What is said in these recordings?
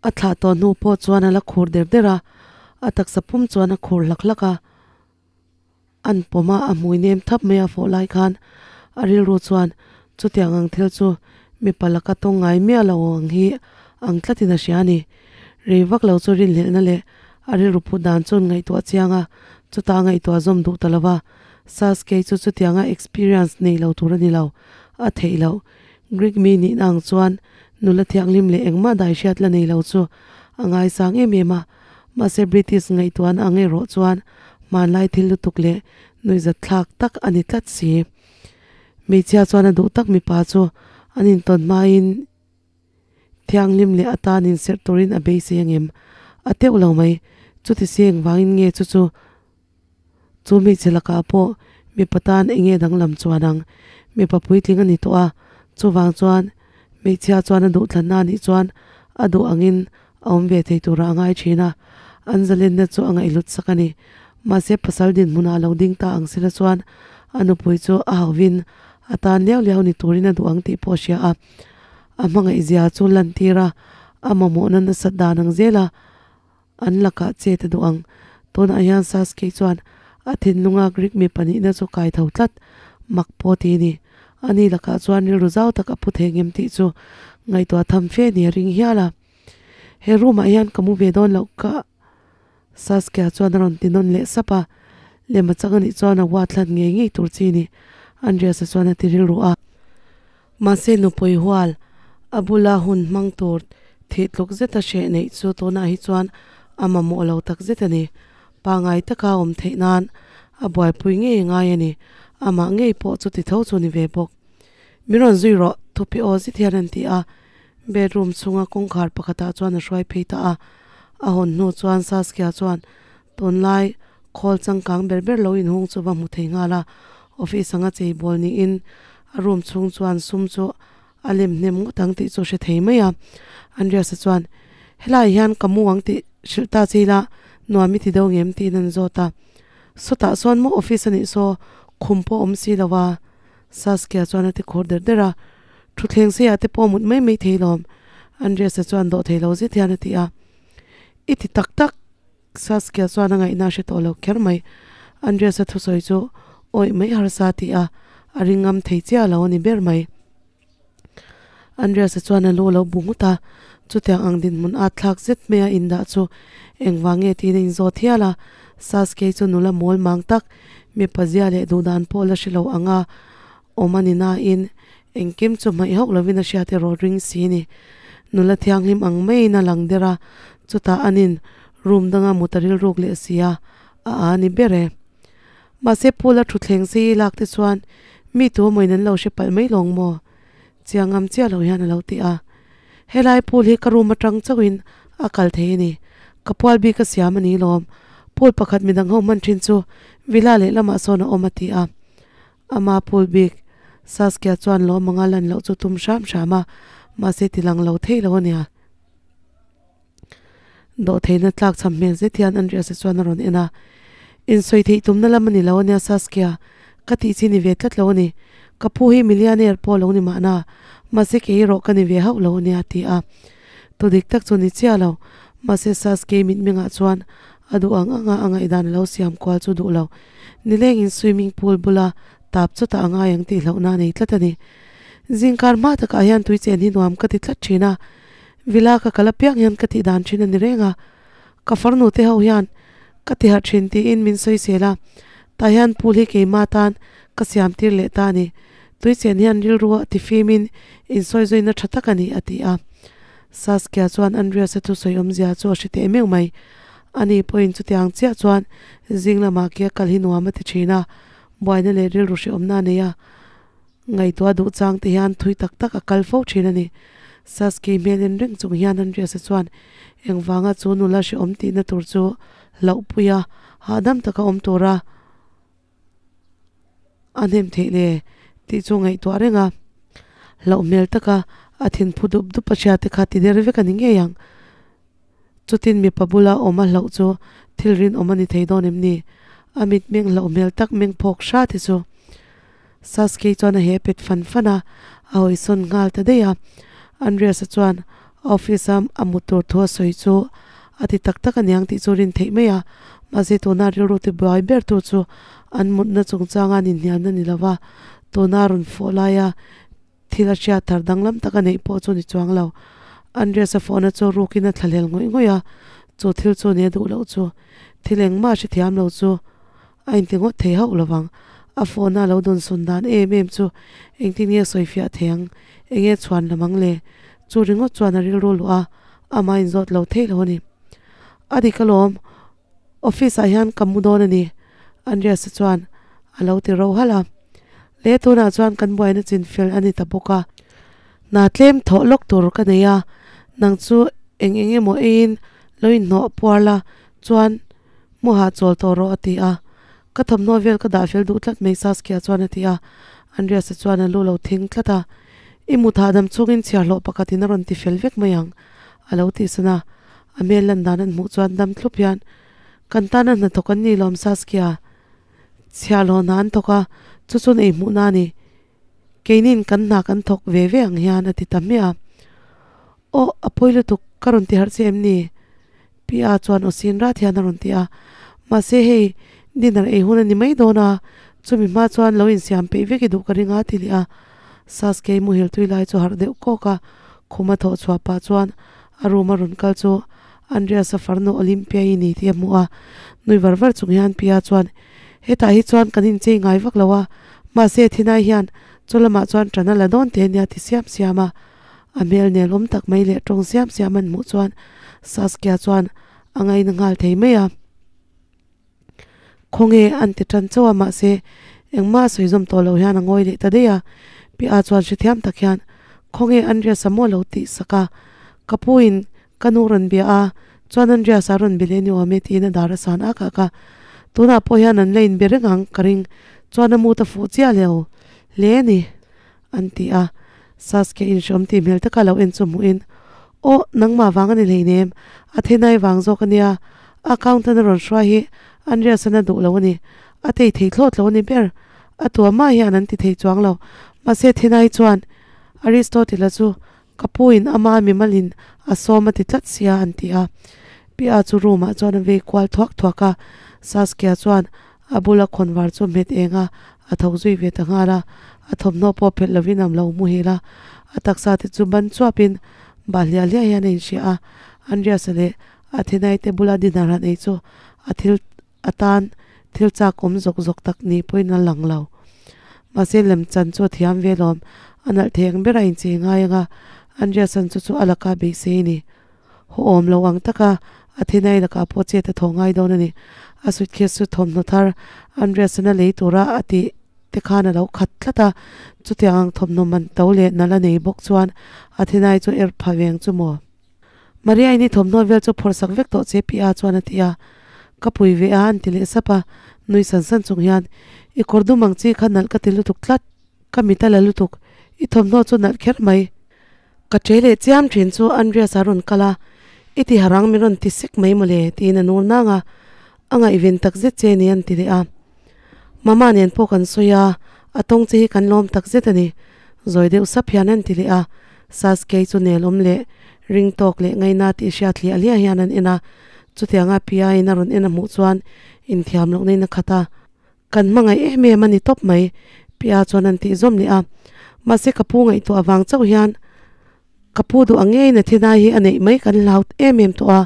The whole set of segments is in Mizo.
A thlah tawh hnu pawh chuan a la khur der der a, a taksa pum chuan a khur hlak hlak a. An pawm a, a hmui nem thap mai a fawh lai khan a rilru chuan chutiang ang thil chu mipa laka tawng ngai miah lo ang hi ang tlatin a hria a ni. Rei vak lo chu rinhlelhna leh a rilru phut dan chuan ngaihtuah chiang a, chutah a ngaihtuah zawm duh ta lo va. Sasuke chu chutianga experience nei lo tur a ni lo, a theih loh. Greek mi nihna ang chuan nula thianghlim leh engmah dai hriat la nei lo chu a ngaisang em em a, mahse British ngaihtuahna ang erawh chuan hmanlai thil lutuk leh nuihzatthlak tak a ni tlat si. Hmeichhia chuan a duh tak mipa chu an intawn hmain thianghlim leh atan inserh turin a beisei angem? A teuh lo mai. Chuti si engvangin nge chu chu Chu hmeichhe lakah pawh mipa tan eng nge danglam chuan ang? Mipa puitling a ni tawh a, chuvang chuan hmeichhia chuan a duhthlanna a nih chuan a duh angin a awm ve thei turah a ngai thin a, an zalenna chu a ngaihhlut sak a ni. Mahse pasal dinhmunah a lo ding ta ang sela chuan a nupui chu a hauvin a tan liau liau ni turin a duh ang tih pawh a hria a, a hmangaihzia chu lantir a, a mamawhna nasat dan ang zela An lakah chet a duh ang. Tunah hian Sasuke chuan a thinlunga Greek mi pahnihna chu kai tho tlat mak pawh ti ni. Ani lakah chuan rilru zau tak a pu thei ngem tih chu ngaihtuah tham fe ni a ring hial a. He room ah hian ka mu ve dawn loh ka Sasuke chuan a rawn ti nawn leh sap a. Lem a chang anih chuan a uat hlan ngei ngei tur chi ni Andreas-a chuan a ti rilru a. Mahse nupui hual a bula hun hmang tur thih tluk zeta hreh neih chu tunah hi chuan a mamawh lo tak zet a ni. Pangngai taka awm theih nan a buaipui ngei ngai a ni. Amah ngei pawh chuti tho chu ni ve bawk. Min rawn zui rawh, thupi aw zet hian an ti a. Bedroom chhunga kawngkhar pakhatah chuan a hruai phei ta a. A hawn hnu chuan Saskia chuan Tunlai khawl changkang ber ber lo inhung chu va hmu thei nghal a, office anga cheibawl niin a room chhung chuan sum chu a lem hnem ngawt ang tih chu a hre thei mai a. Andreas-a chuan, Helaiah hian ka mu ang tih hrilh ta che ila nuam i ti deuh ngem? tiin an zawt a. Sawtah sawn maw office a nih saw khum pawh a awm si lo a, Saskia chuan a ti khur der der a. Thutthleng seiah te pawh mut mai mai thei lawm, Andreas-a chuan dawh thei lo zet hian a ti a. I ti tak tak! Saskia chuan a ngaihna a hre tawh lo kher mai. Andreas-a thusawi chu awih mai harsa tih a, a ring ngam thei chiah lo a ni ber mai. Andreas-a chuan a lu a lo bu nghut a, chutiang ang dinhmun at thlak zet mai a indah chu engvang nge tiin a inzawt hial a. Saskia chu nula mawl mang tak, mipa zia leh duhdan pawh la hre lo anga awm a ni nain engkim chu hmaih hauh lovin a hriat erawh ring si ni. Nula thianghlim ang maiin a lang der a, chutah anin room danga mut a rilruk leh si a, a a ni ber e. Mahse pool a thutthleng sei lak te chuan mi tu emaw in an lo hre palh mai lawng maw? Chiang ngam chiah lo hian a lo ti a. Helai pool hi ka room atang chauhin a kal thei a ni. Ka pual bik a siam a ni lawm. Pool pakhat midang ho hman thin chu villa lehlamah sawn a awm a ti a. Ama pool bik Saskia chuan lawm anga lan loh chu tum hram hram a, mahse ti lang lo thei lo a nia. Dawhtheihna tlak cham hmel zet hian Andreas-a chuan a rawn en a, Insawi theih tumna lam a ni lo a nia Saskia, ka tih chi ni ve tlat lo a ni. Ka pu hi millionaire pawh lo ni mahna, mahse kei erawh ka ni ve hauh lo a nia a ti a. Tu dik tak chu ni chiah lo, mahse Saskia mitmengah chuan a duh ang anga a ngaihdan a lo siam kual chu duh lo. Nilengin swimming pool bula tap chawtah a ngai ang tih hlauhna a nei tlat a ni. Zingkar hma takah hian tui chen hi nuam ka ti tlat thin a, villa ka kal apiang hian ka tih dan thin a ni reng a. Ka farnu te ho hian ka ti harh thin tiin min sawisel a, tah hian pool hi keimah tan ka siam tir leh ta a ni. Tui chen hian rilru a ti fimin insawizuina tha tak a ni, a ti a. Saskia chuan Andreas-a thusawi awmzia chu a hre teh meuh mai. Ani pawhin chutiang chiah chuan zing lamah kia kal hi nuam a ti thin a, buaina leh rilru hrehawmna a nei a, ngaihtuah duh chang te hian thui tak tak a kal fo thin a ni. Saskia hmel en reng chung hian Andreas-a chuan engvanga chu nula hrehawm tihna tur chu hlauhpui a, hahdam taka awm tura a hnem theih le tih chu ngaihtuah reng a, hlauh hmel taka a thin phu dup dup a hria te kha ti der vek a ni ngei ang. Chutin mipa bula awm a hlauh chu thil rinawm a ni thei dawn em ni? A mit meng hlauh hmel tak meng phawk hrat hi chu Sasuke chuan a he pet fan fan a, a hawisawn nghal ta daih a. Andreas-a chuan a Office a a mut tur thu a sawi chu a ti tak tak aniang tih chu rin theih mai a, mahse tuna rilru ti buai ber tu chu an mutna chungchanga an inhnialna ni lova, tuna rawn fawh laia thil a hriat thar danglam tak a neih pawh chu ni chuang lo. Andreas a fawhna chu rukin a thlahlel ngawih ngawih a, chu thil chu nia duh loh chu thil engmah a hrethiam lo chu a inti ngawt thei hauh lovang. A phone a lo dawn sun dan em em chu engtin nge sawi fiah thei ang, enge chhuan lam ang le? Chu ringawt chuan a rilru luh a, amah inzawt lo thei lo a ni. A dik alawm, office ah hian ka mu dawn a ni, Andreas-a chuan a lo ti ro halh a. Le tunah chuan kan buaina chin fel a ni ta bawk a, hna tlem thawh lawk tur ka nei a, nang chu eng eng emaw eiin lo inhnawh puar la chuan Mu hahchawl tawh rawh a ti a. Ka thawmhnaw vel ka dah fel duh tlat mai Saskia chuan a ti a. Andreas-a chuan a lu lo thing tlat a. I mut hahdam chungin chhiarhlawh pakhatin a rawn ti fel vek mai ang a lo tih san a. A hmel lan dan an hmuh chuan dam thlup hian, Kan tana hnathawk an ni lawm Saskia. Chhiarhlawh hna an thawk a, chu chuan ei hmuhna a ni. Keinin kan hna kan thawk ve ve ang hian a ti ta hmiah a. Aw, a pawi lutuk, ka rawn ti harh che em ni? Pi-a chuan aw sin rat hian a rawn ti a. Mahse hei, dinner ei hun a ni mai dawn a, chumi hma chuan lo insiam peih vek i duh ka ring a ti leh a. Sasuke muhil tui lai chu harh deuh kawk a, khum a thawh chhuah pah chuan a room a rawn kal chu Andreas-a farnu Olympia-i ni tih a hmu a. Nui var var chung hian Pi-a chuan, Hetah hi chuan kan inchei ngai vak lo a, mahse thinai hian chaw lamah chuan ṭan a la dawn te nia ti siam siam a. A hmel nelawm tak mai leh tawng siam siam an hmuh chuan Saskia chuan a ngaina nghal thei mai a. Khawnge an ti tan chauh a mahse engmah a sawi zawm tawh loh hian a ngawi leh ta daih a. Pi-a chuan hrethiam tak hian Khawnge Andreas a maw lo tih sak a. Ka pu in ka nu rawn bia a, chuan Andreas a rawn be leh ni awm e tiin a dar a san ak ak a. Tunah pawh hian an la inbe reng ang ka ring chuan a mut a fuh chiah leh hle a ni. An ti a, Saskia inhreawm tih hmel taka lo en chu hmuhin, Aw, nangmah vang a ni hleinem, a thenai vang zawk a nia, a accountant a rawn hruai hi Andreas-an a duh lo a ni, a tei thei thlawt lo a ni ber, a tua mah hian an ti thei chuang lo, mahse thenai chuan Aristotle-a chu ka puin ama mimalin a sawm a ti tlat sia an ti a. Pia chu room-ah chuan a vei kual thuak thuak a, Saskia chuan A bula khawnvar chu hmet eng a, a tho zui ve ta nghal a. A thawmhnaw pawh phelh lovin am lo muhil a. A taksa te chu ban chuapin bah hliah hliah hian a inhria a. Andreas-a leh Athena-i te bula dinner han ei chu a thil atan thil chak awm zawk zawk tak ni pawhin a lang lo. Mahse lemchan chu a thiam ve lawm. A nalh thei ang ber a inchei ngai ang a, Andreas-a'n chu chu a laka beisei a ni. Haw awm lo ang taka Athena-i lakah pawh chet a thaw ngai dawn a ni. A suitcase chu thawmhnaw thar Andreas-an a lei tura a tih te khan a lo khat tlat a, chutiang ang thawmhnaw man to leh nal a nei bawk chuan Athena-i chu er pha veng chu maw? Maria-i ni thawmhnaw vel chu phawrh sak vek tawh che Pi-a chuan a ti a, Ka pui ve a an ti leh sap a, nui san san chung hian, I kawr dum ang chi kha nalh ka ti lutuk tlat, ka mit a la lutuk, i thawmhnaw chu nalh kher mai. Ka che leh chiam thin chu Andreas a rawn kal a, I ti harang min rawn ti sek mai mawle tiin a nur nang a, a ngaihven tak zet che ni an ti leh a. Mama nen pawh kan sawi a, a tawng che hi kan lawm tak zet a ni, zawi deuh sap hian an ti leh a, Sasuke chu nelawm leh ring tawk leh ngaina tih hriat hliah hliah hian an en a, chutianga Pia in a rawn en a hmuh chuan inthiam lohna in a khat a. Kan hmangaih em em a ni tawp mai, Pia chuan an tih zawm leh a. Mahse ka pu ngaihtuah avang chauh hian ka pu duh ang ngeiin a thinai hi a neih mai kan hlau em em tawh a,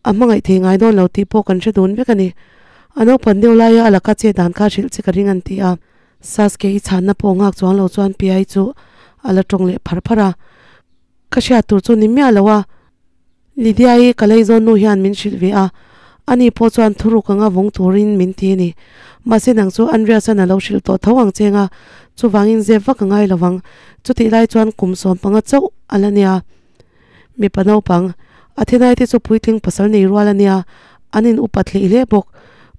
a hmangaih thei ngai dawn lo tih pawh kan hre dun vek a ni. A naupan deuh laia a laka che dan kha hrilh che ka ring an ti a. Sasuke i chhanna pawh nghak chuang lo chuan Pia-i chu a la tawng leh phar phar a. Ka hriat tur chu ni miah lo a. Lydia-i ka leizawn nu hian min hrilh ve a, ani pawh chuan thuruk anga vawng turin min ti a ni. Mahse nang chu Andreas-an a lo hrilh tawh tho ang cheng a, chuvangin zep vak a ngai lovang. Chutih lai chuan kum 15 chauh a la nia. Mipa naupang, Athena-i te chu puitling pasal nei rual a nia, an in upat hleih hle bawk.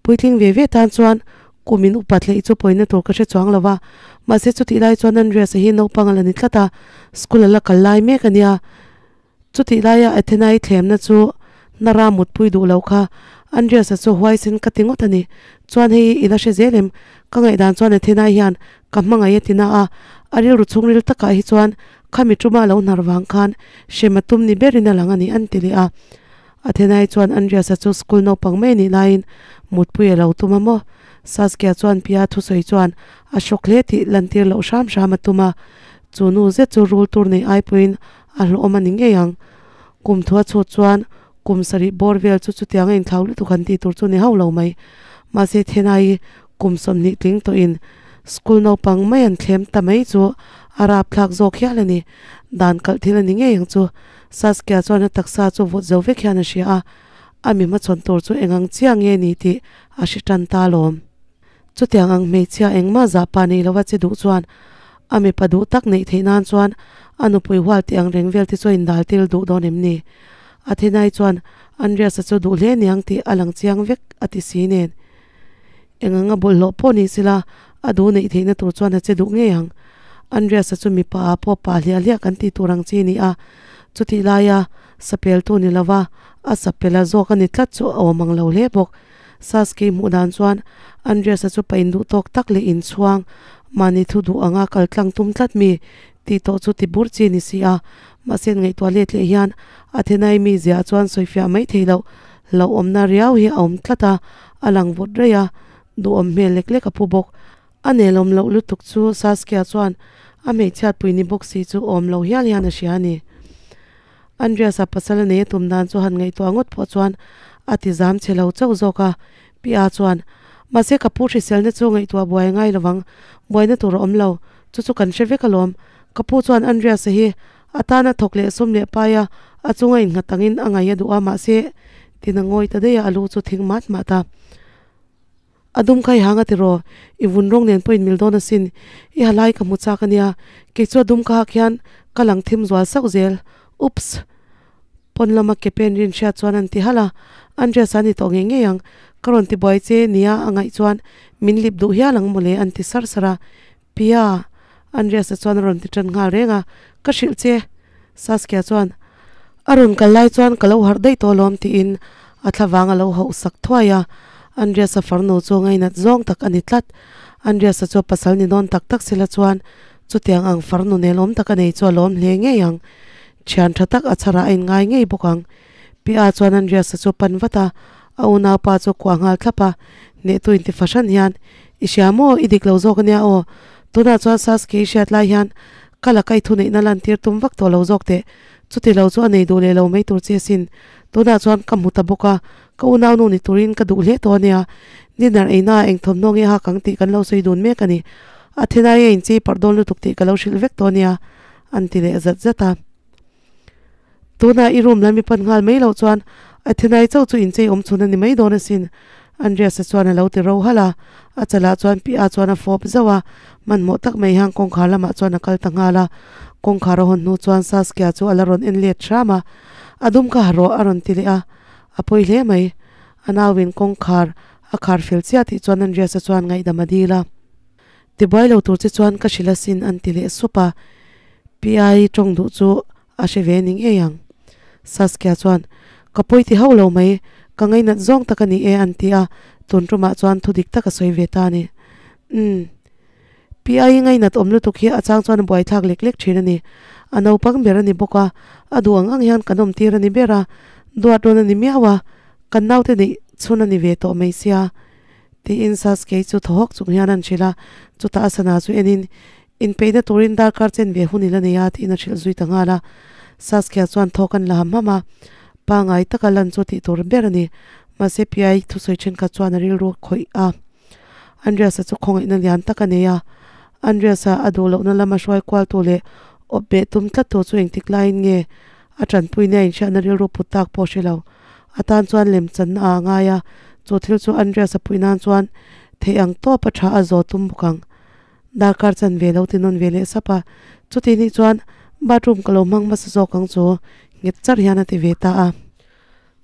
Puitling ve ve tan chuan kum in upat hleih chu pawina tur ka hre chuang lo va, mahse chutih lai chuan Andreas-a hi naupang a la ni tlat a, school a la kal lai mek a nia. Chutih laia Athena-i thlemna chu Nara mutpui duh lo kha Andreas-a chu huaisen ka ti ngawt a ni. Chuan hei i la hre zel em? Ka ngaihdan chuan Athena-i hian ka hmangaih a ti na a. A rilru chhungril takah hi chuan khami tuma lo hnar vang khan hrem a tum ni berin a lang a ni an ti leh a. Athenai chuan Andreas-a chu school naupang mai anih laiin mutpui a lo tum a maw? Saskia chuan Pia thusawi chuan a hrawk hle tih lantir loh hram hram a tum a. Chu nu zet chu rul tur nei ai pawhin a hlawhawm a ni ngei ang. Kum thu a chhut chuan kum sarih bawr vel chu chutiang a inthlau lutuk han tih tur chu ni hauh lo mai. Mahse Thenai kum 20 tling tawhin school naupang mai an thlem ta mai chu a rapthlak zawk hial a ni. Dan kalh thil a ni ngei ang chu. Saskia chuan a taksa chu vawt zo vek hian a hria a, a mi hmachhawn tur chu eng ang chiah nge ni tih a hre tan ta alawm. Chutiang ang hmeichhia engmah zah pa nei lova che duh chuan a mipa duh tak neih theih nan chuan a nupui hual tih ang reng vel te chu a indal tir duh dawn em ni? Athenai chuan Andreas-a chu duh hle niang tih a lang chiang vek a ti si nen. Eng anga bawlhhlawh pawh ni sela a duh neih theihna tur chuan a che duh ngei ang. Andreas-a chu mipa ah pawh pa hliah hliah kan tih tur ang chi a ni a, chutih laia sapeltu ni lova a sapela zawk a ni tlat chu a awm ang lo hle bawk. Sasuke hmuh dan chuan Andreas-a chu pa induh tawk tak leh inchhuang mahni thu duh anga kal tlang tum tlat mi tih tawh chu ti bur chi a ni si a. Mahse ngaihtuah let leh hian Athenai mizia chuan sawifiah mai thei loh hlauhawmna riau hi a awm tlat a, a lang vawt raih a, duhawm hmel lek lek a pu bawk. A nelawm loh lutuk chu Saskia chuan a hmeichhiatpui ni bawk si chu awm lo hial hian a hria a ni. Andreas-a pasal a nei a tum dan chu han ngaihtuah ngawt pawh chuan a ti zam chhe lo chauh zawk a. Pi-a chuan, Mahse ka pu hriselna chu ngaihtuah buai a ngai lovang, buaina tur a awm lo, chu chu kan hre vek alawm. Ka pu chuan Andreas-a hi a tana thawk leh sum leh paia a chunga innghat angin a ngaih a duh a, mahse tin a ngawi ta daih a, a lu chu thing mat mat a. A dum kha i hang a tiraw? I vun rawng nen pawh inmil dawn asin. I ha lai ka hmu chak ania. Kei chu a dum kha hak hian ka lang thim zual sauh zel. Oops! Pawn lama ke pen rin hriat chuan an ti halh a. Andreas a ni tawh ngei ngei ang. Ka rawn ti buai che nia a ngaih chuan min lip duh hial ang mawle an ti sar sar a. Pia! Andreas a chuan a rawn ti tan nghal reng a. Ka hrilh che! Saskia chuan a rawn kal lai chuan ka lo harh daih tawh alawm tiin a thlavang a lo hauh sak thuai a. Andreas-a farnu chu ngainat zawng tak a ni tlat. Andreas-a chu pasal ni dawn tak tak sela chuan chutiang ang farnu nelawm tak a nei chu a lawm hle ngei ang. Thian tha tak a chharah a inngai ngei bawk ang. Pia chuan Andreas-a chu pan vat a, a unaupa chu a kuah nghal thlap a. Hnehtu inti fahran hian, I hria maw? I dik lo zawk ania aw. Tunah chuan Sasuke i hriat lai hian ka laka i thuneihna lantir tum vak tawh lo zawk teh. Chuti lo chu a nei duh leh lo mai tur che asin. Tunah chuan ka hmu ta bawk a, ka unaunu ni turin ka duh hle tawh ania. Dinner eina ah eng thawmhnaw nge hak ang tih kan lo sawi dun mek a ni. A thenai a inchei parh dawn lutuk tih ka lo hrilh vek tawh ania, an ti leh zat zat a. Tunah i room lam i pan nghal mai loh chuan a thenai chauh chu inchei awm chhun a ni mai dawn asin, Andreas-a chuan a lo ti ro halh a. A chalah chuan Pi-a chuan a fawp zauh a, hmanhmawh tak mai hian kawngkhar lamah chuan a kal ta nghal a. Kawngkhar a hawn hnu chuan Saskia chu a la rawn en let hram a, A dum kha ha rawh a rawn ti leh a, a pawi hle mai. A nauin kawngkhar a khar fel chiah tih chuan Andreas-a chuan ngaihdam a dil a. Tibuai lo tur che chuan ka hrilh asin an ti leh sup a, Pi-i tawng duh chu a hre ve ni ngei ang. Saskia chuan, Ka pawi ti hauh lo mai, ka ngainat zawng tak a ni e an ti a, tun tumah chuan thu dik tak a sawi ve ta a ni. Umm. Pi-i ngainat awm lutuk hi a chang chuan a buaithlak lek lek thin a ni. A naupang ber a ni bawk a, a duh ang ang hian kan awm tir a ni ber a, duat rawn a ni miau a, kan naute neih chhun a ni ve tawh mai sia. Tiin Sasuke chu thaw hawk chung hian an hrilh a, chutah a sana chu enin, Inpeihna turin darkar chen ve hun i la nei a, tiin a hrilh zui ta nghal a. Sasuke chuan thawk an la ham ham a, pangai taka lan chu tih tur ber a ni. Mahse Piai thusawi thenkhat chuan a rilru a khawih a. Andreas-a chu khawngaihna lian tak a nei a, Andreas-a a duh lohna lama hruai kualtu leh awp beh tum tlattu chu engtik laiin nge a tanpuina inhriatna rilru put tak pawh hre lo. A tan chuan lem channa a ngai a, chu thil chu Andreas-a puih nan chuan theih ang tawp a tha a zaw tum bawk ang. Darkar chan ve lo ti nawn ve leh sap a, chuti nih chuan bathroom ka lo hmang hmasa zawk ang chu nghet char hian a ti ve ta a.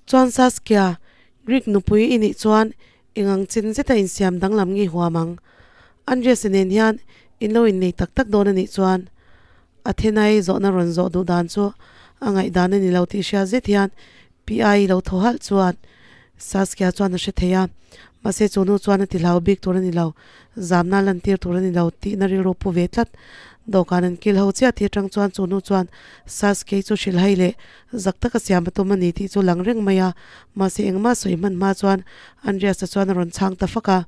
Chuan Saskia, Greek nupui i nih chuan eng ang chin zeta insiam danglam nge huam ang? Andreas-a nen hian in lo innei tak tak dawn a nih chuan Athenai zawhna rawn zawh duh dan chu a ngaihdan a ni lo tih hria zet hian Pi-i lo thaw halh chuan Saskia chuan a hre thei a, mahse chu nu chuan a ti hlau bik tur a ni lo, zamna lantir tur a ni lo tihna rilru pu ve tlat. Dawhkan an kil ho chiah tih atang chuan chu nu chuan Sasuke chu hrilhai leh zak taka siam a tum a ni tih chu lang reng mai a, mahse engmah sawi hman hma chuan Andreas-a chuan a rawn chhang ta fak a.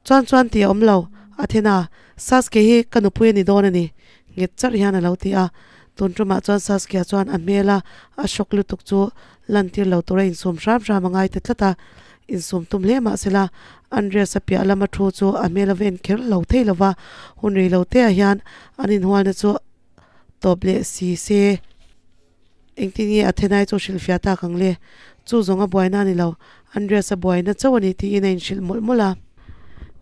Chuan chuan tih a awm lo, Athena, Sasuke hi ka nupui a ni dawn a ni, nghet charh hian a lo ti a. Tun tumah chuan Sasuke-a chuan a hmela a shock lutuk chu lantir lo tura insum hram hram a ngai ta tlat a. Insum tum hle mah sela, Andreas-a piah lama thu chu a hmel a ven kher lo thei lo va, hun rei lo teah hian an inhualna chu tawp leh si se. Engtin nge Athenai chu hrilhfiah tak ang le? Chu zawng a buaina a ni lo, Andreas-a buaina chauh a ni tiin a inhrilh mawlh mawlh a.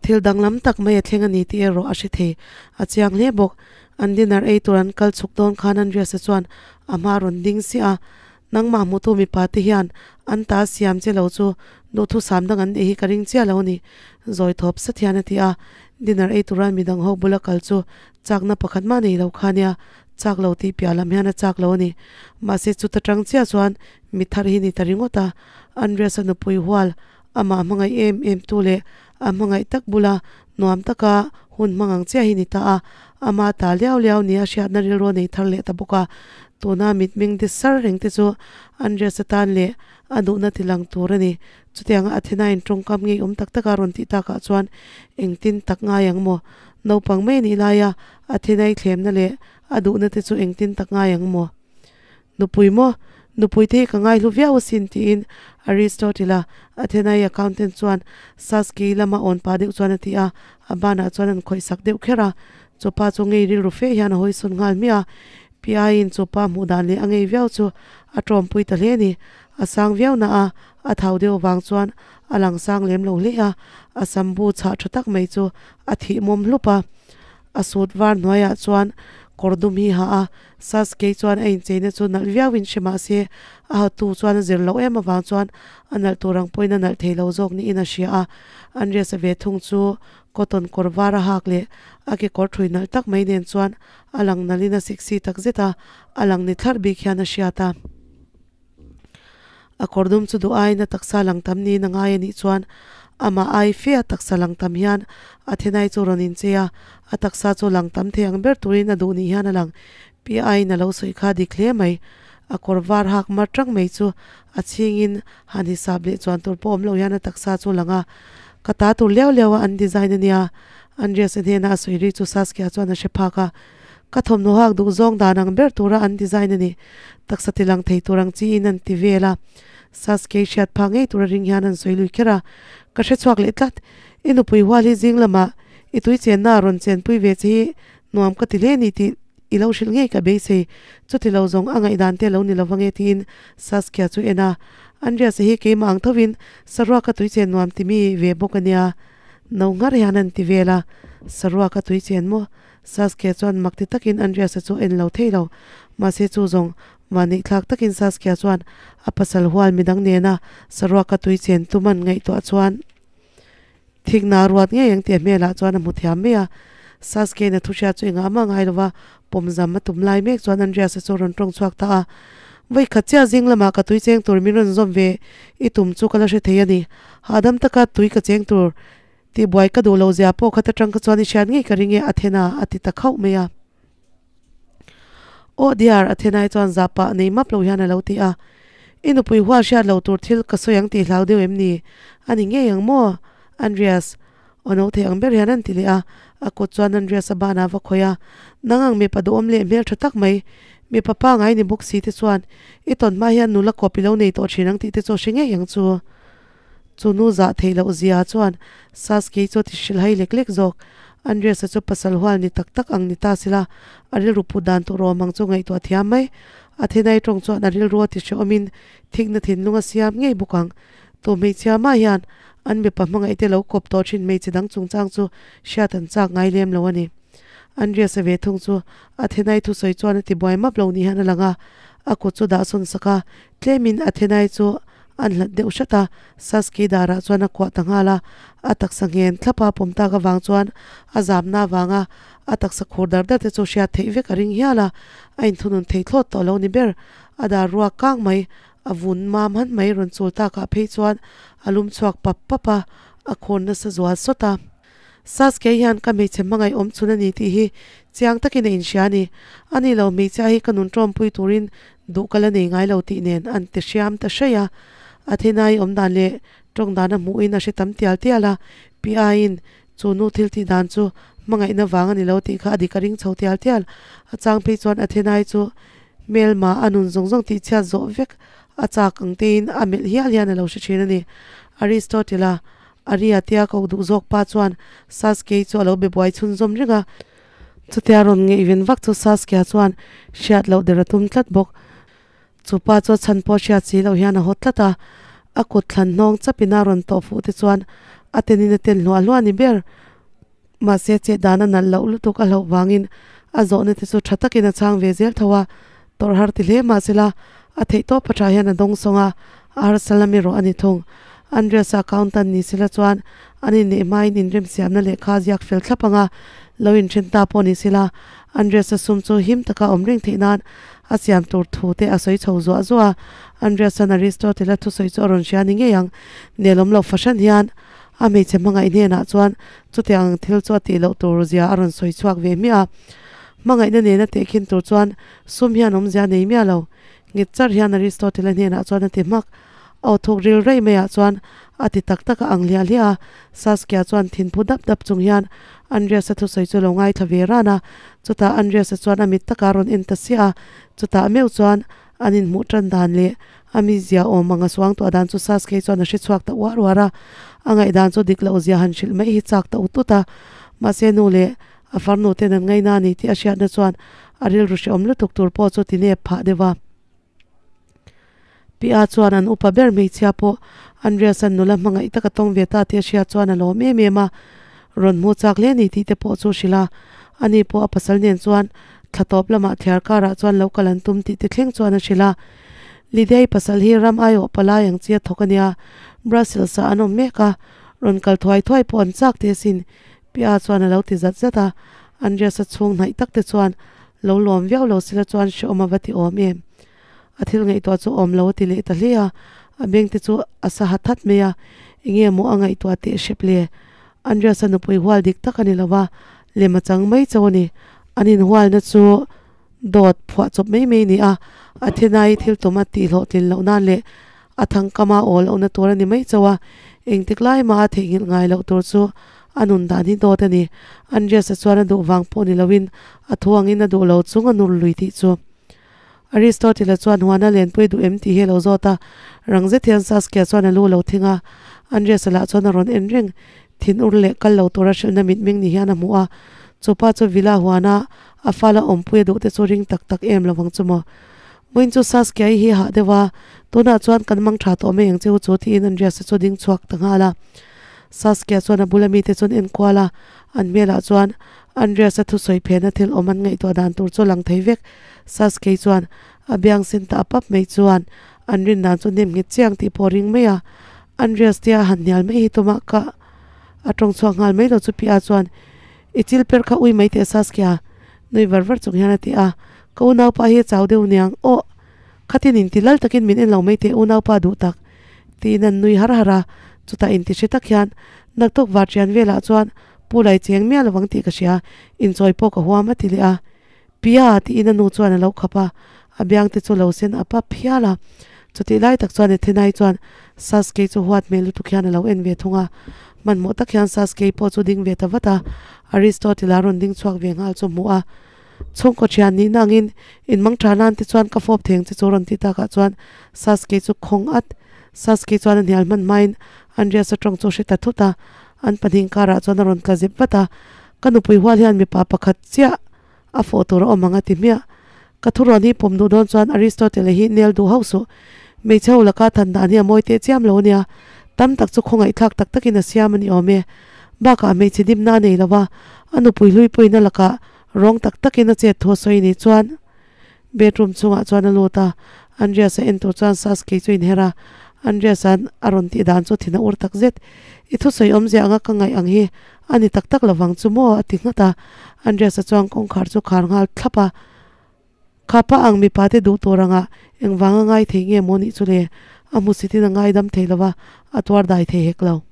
Thil danglam tak mai a thleng a ni tih erawh a hre thei. A chiang hle bawk. An dinner ei tur an kal chhuk dawn khan Andreas-a chuan a hma a rawn ding siah a. Nangmah hmutu mipa te hian an ta siam che lo chu duhthusam dang an neih hi ka ring chiah lo a ni, zawi thawp sat hian a ti a. Dinner ei tura midang ho bula kal chu chakna pakhat mah nei lo kha nia, chak lo tih piah lam hian a chak lo a ni. Mahse chuta tang chiah chuan mi thar hi ni ta ringawt a, Andreas-a nupui hual amah hmangaih em em tu leh a hmangaih tak bula nuam taka hun hmang ang chiah hi ni ta a, ama ta liau liau nia hriatna rilru a nei thar leh ta bawk a. Tuna mitmeng de sar reng te chu Andreas-a tan leh a duhna ti lang tur a ni. Chutianga Athena-in tawngkam ngei awm tak taka rawn tih takah chuan engtin tak ngai ang maw? Naupang mai nih laia Athena-i thlemna leh a duhna te chu engtin tak ngai ang maw? Nupui maw? Nupui te hi ka ngaihlu viau asin tiin Aristotle-a Athena-i accountant chuan Saski lama awn pah deuh chuan a ti a, a banah chuan an khawih sak deuh kher a. Chupa chu ngei rilru fe hian a hawi sawn nghal hmiah a. Pi-aiin chupa hmuh dan leh a ngei viau chu a tawmpui ta hle a ni. A sang viau na a, a thau deuh vang chuan a lang sang lem lo hle a, a sambu chhah tha tak mai chu a thih mawm hlup a. A suit var hnuaiah chuan kawr dum hi ha a, Sasuke chuan a incheina chu nalh viauin hre mah se, a hatu chuan a zir loh em avang chuan a nalh tur ang pawhin a nalh thei lo zawk niin a hria a. Andreas-a ve thung chu cotton kawr var a hak leh a kekawr thui nalh tak mai nen chuan a lang nalhin a sexy tak zet a, a lang ni thlarh bik hian a hriat a. A kawr dum chu duh aiin a taksa lang tam niin a ngai a nih chuan amah ai fe a taksa lang tam hian a thenai chu rawn inchei a, a taksa chu lang tam thei ang ber turin a duh nih hian a lang. Pi aiin a lo sawi kha dik hle mai. A kawr var hak mar tang mai chu a chhingin han hisap leh chuan tur pawh awm lo hian a taksa chu lang a, ka ta tur liau liau a an design a nia. Andreas-a hnena a sawi ri chu Saskia chuan a hre phak a, Ka thawmhnaw hak duh zawng dan ang ber tura an design a ni. Taksa ti lang thei tur ang chiin an ti vel a. Sasuke hriat phah ngei tura ring hian an sawi lui kher a. Ka hre chhuak leh tlat. I nupui hual hi zing lamah i tui chenna a rawn chenpui ve che hi nuam ka ti hle ni tih i lo hrilh ngei ka beisei. Chuti lo zawng a ngaihdan te lo ni lo vange tiin Saskia chu en a. Andreas-a hi keimah ang thovin saruaka tui chen nuam ti mi ve bawk a nia. No nghar hian an ti vel a. Saruaka tui chen maw? Saskia chuan mak ti takin Andreas-a chu a en lo thei lo. Mahse chu zawng vanneih thlak takin Saskia chuan a pasal hual midang nena saruaka tui chen tum an ngaihtuah chuan thikna a ruat ngei ang tih a hmelah chuan a hmu thiam mai a. Saskia-in a thuhriat chu engah mah ngai lova pawmzam a tum lai mek chuan Andreas-a chu a rawn tawng chhuak ta a. Vawi khat chiah zing lamah ka tui cheng tur min rawn zawm ve i tum chu ka la hre thei a ni. Hahdam taka tui ka cheng tur Tihbuai ka duh lo zia pawh khat atang kha chuan i hriat ngei ka ring e Athena a ti ta khauh mai a. Aw dear Athena-i chuan zah pah nei map lo hian a lo ti a. I nupui hual hriat lo tur thil ka sawi ang tih hlau deuh em ni? A ni ngei ang maw? Andreas aw no thei ang ber hian an ti leh a. A kut chuan Andreas-a banah a va khawih a. Nang ang mipa duhawm leh hmel tha tak mai, mipa pangai ni bawk si te chuan i tawn hma hian nula kawp i lo nei tawh thin ang tih te chu a hre ngei ang chu. Chu nu zah theih loh zia chuan Sasuke chu a ti hrilhai lek lek zawk. Andreas-a chu pasal hual ni tak tak ang ni ta sila, a rilru put dan tur awm ang chu ngaihtuah thiam mai. Athenai tawng chuan a rilru a ti hrehawmin thikna thinlung a siam ngei bawk ang. Tu hmeichhia mah hian an mipa hmangaihte lo kawp tawh thin hmeichhe dang chungchang chu hriat an chak ngai lem lo a ni. Andreas-a ve thung chu Athenai thusawi chuan a ti buai map lo ni hian a lang a, a kut chu dah sawn sak a, tlemin Athenai chu An hlat deuh hrat a, Sasuke darah chuan a kuah ta nghal a, a taksa nghen thlap a pawm tak avang chuan a zamna avanga a taksa khur dar dar te chu hriat theih vek a ring hial a, a inthunun thei thlawt tawh lo ni ber. A dar ruak kang mai, a vun mam han mai rawn chul takah phei chuan a lum chhuak pap pap a, a khawn nasa zual sawt a. Sasuke hian ka hmeichhe hmangaih awm chhun a ni tih hi chiang takin a inhria a ni. Ani lo hmeichhia hi ka nun tawmpui turin duh ka la nei ngai lo tih nen an ti hriam ta hraih a. Athena-i awm dan leh tawng dan a hmuhin a hre tam tial tial a, Pi-aiin chu nu thil tih dan chu hmangaihna vang a ni lo tih kha a dik a ring chho tial tial. A chang phei chuan Athena-i chu hmelma a nun zawng zawng tih chhiat zawh vek a chak ang tein a melh hial hian a lo hre thin a ni. Aristotle-a Aria tia ko duh zawk pa chuan Sasuke chu a lo be buai chhunzawm reng a, chutia rawn ngaihven vak chu Sasuke chuan hriat loh der a tum tlat bawk. Chu pa chu a chhan pawh hriat si loh hian a haw tlat a, a kut thlan hnawng chapin a rawn tawh fuh te chuan a tenin a ten hluah hluah a ni ber. Mahse chet dan a nalh loh lutuk a hlauh vangin a zawhna te chu tha takin a chhang ve zel tho a, tawrh har ti hle mahsela a theih tawp a tha hian a dawng sawng a, a harsa lam erawh a ni thung. Andreas-a accountant ni sela chuan an inneih hmain inremsiamna lehkha a ziak fel thlap ang a, lo inthen ta pawh ni sela Andreas-a sum chu him taka awm reng theih nan a siam tur thu te a sawi chho zuah zuah a, Andreas-a'n Aristotle-a thusawi chu a rawn hria ni ngei ang, nelawm loh fahran hian A hmeichhe hmangaih hnenah chuan chutiang ang thil chu a tih loh tur zia a rawn sawi chhuak ve hmiah a. Hmangaihna nena tehkhin tur chuan sum hian awmzia nei miah lo. Nghet char hian Aristotle-a hnenah chuan a ti hmak. A aw thuk ril rei maiah chuan a ti tak tak a ang hliah hliah a. Saskia chuan thinphu dap dap chung hian Andreas-a thusawi chu lo ngaithla ve ran a. Chutah Andreas-a chuan a mit takah a rawn en ta siah a. Chutah meuh chuan an inhmuh tan dan leh A mizia awm ang a suang tuah dan chu Sasuke chuan a hre chhuak ta uar uar a, a ngaihdan chu dik loh zia han hrilh mai hi chak ta ut ut a. Mahse nu leh a farnu ten an ngaina a ni tih a hriatna chuan a rilru hrehawm lutuk tur pawh chu ti nep phah deuh a. Pi-a chuan an upa ber hmeichhia pawh Andreas-a'n nula hmangaih taka tawng ve ta tih a hriat chuan a lawm em em a, rawn hmu chak hle a ni tih te pawh chu hrilh a. Ani pawh a pasal nen chuan thla tawp lamah thliar karah chuan lo kal an tum tih te thleng chuan a hrilh a. Lidiai pasal hi ram aiawh palai ang chi a thawk a nia, Brussels ah an awm mek a, rawn kal thuai thuai pawh an chak teh asin, Pia chuan a lo ti zat zat a, Andreas-a chhung hnaih tak te chuan lo lawm viau lo sila chuan hrehawm a va ti awm em. A thil ngaihtuah chu awm lo a ti leh ta hle a, a beng te chu a sa ha that mai a, enge maw a ngaihtuah teh hrep le? Andreas-a nupui hual dik tak a ni lo va, lem a chang mai chauh a ni, an inhualna chu. Dawt phuah chawp mai mai ni a, Athena-i thil tum a tih hlawhtlin loh nan leh a thangkama aw lohna tur a ni mai chauh a, engtik lai mah a theihnghilh ngai loh tur chu a nun dan hi dawt a ni. Andreas-a chuan a duh vang pawh ni loin a thu angin a duh lo chung a nur lui tih chu. Aristotle-a chuan huana lenpui duh em tih hi a lo zawt a, rang zet hian Saskia chuan a lu lo thing a, Andreas-a lah chuan a rawn en reng. Thin ur leh kal lo tura hrilhna mitmeng ni hian a hmu a, chupa chu villa huana a fala awmpui a duh te chu ring tak tak em lovang chu maw. Vawiin chu Saskia i hi hah deuh a, tunah chuan kan mang tha tawh mai ang che u chu tiin Andreas-a chu ding chhuak ta nghal a. Saskia chuan a bula mite chuan en kual a, an hmelah chuan Andreas-a thusawi phena thil awm an ngaihtuah dan tur chu lang thei vek. Saskia chuan a biang sen ta pap mai chuan an rin dan chu nem nghet chiang tih pawh a ring mai a. Andreas tia a han hnial mai hi tumah ka a tawng chhuak nghal mai lo chu Pia chuan I chil per kha ui mai teh Saskia nui var var chung hian a ti a, ka unaupa hi a chau deuh niang aw khatin inti lal takin min en lo mai teh unaupa duh tak tiin an nui har har a, chutah inti hre tak hian naktuk varṭian velah chuan pu lai cheng miah lovang tih ka hria inchawi pawh ka huam a ti leh a. Pia tiin a nu chuan a lo khap a, a biang te chu lo sen a pap phial a. Chutih lai tak chuan Ethenai chuan Sasuke chu huat hmel lutuk hian a lo en ve thung a. Hmanhmawh tak hian Sasuke pawh chu ding ve ta vat a, Aristotle-a rawn ding chhuak ve nghal chu hmuh a. Chhungkaw thian nihna angin inmang tha nan te chuan ka fawp theng che chu rawn ti takah chuan Sasuke chu khawng at. Sasuke chuan a hnial hman hmain Andreas-a tawng chu a hre ta thut a, an pahnih inkarah chuan a rawn tla zep vat a. Ka nupui hual hian mipa pakhat chiah a fawh tur a awm ang a ti hmiah. Ka thurawn hi pawm duh dawn chuan Aristotle-a hi nel duh hauh suh. Hmeichhe ho laka than dan hi a mawi teh chiam lo a nia. Tam tak chu khawngaihthlak tak takin a siam a ni awm e. Bakah hmeichhe dimna a nei lo va, a nupui hlui pawhin a lakah rawng tak takin a chet thu a sawi ni chuan bedroom chungah chuan a lut a. Andreas-a en tur chuan Sasuke chu inher a, Andreas-a'n a rawn tih dan chu thin a ur tak zet. I thusawi awmzia anga ka ngaih ang hi A ni tak tak lovang chu maw? a ti nghat a. Andreas-a chuan kawngkhar chu khar nghal thlap a. Khapa ang mipa te duh tur anga engvanga ngai thei nge maw nih chu le? A hmusitin a ngaidam thei lo va, a tuar dai thei hek lo.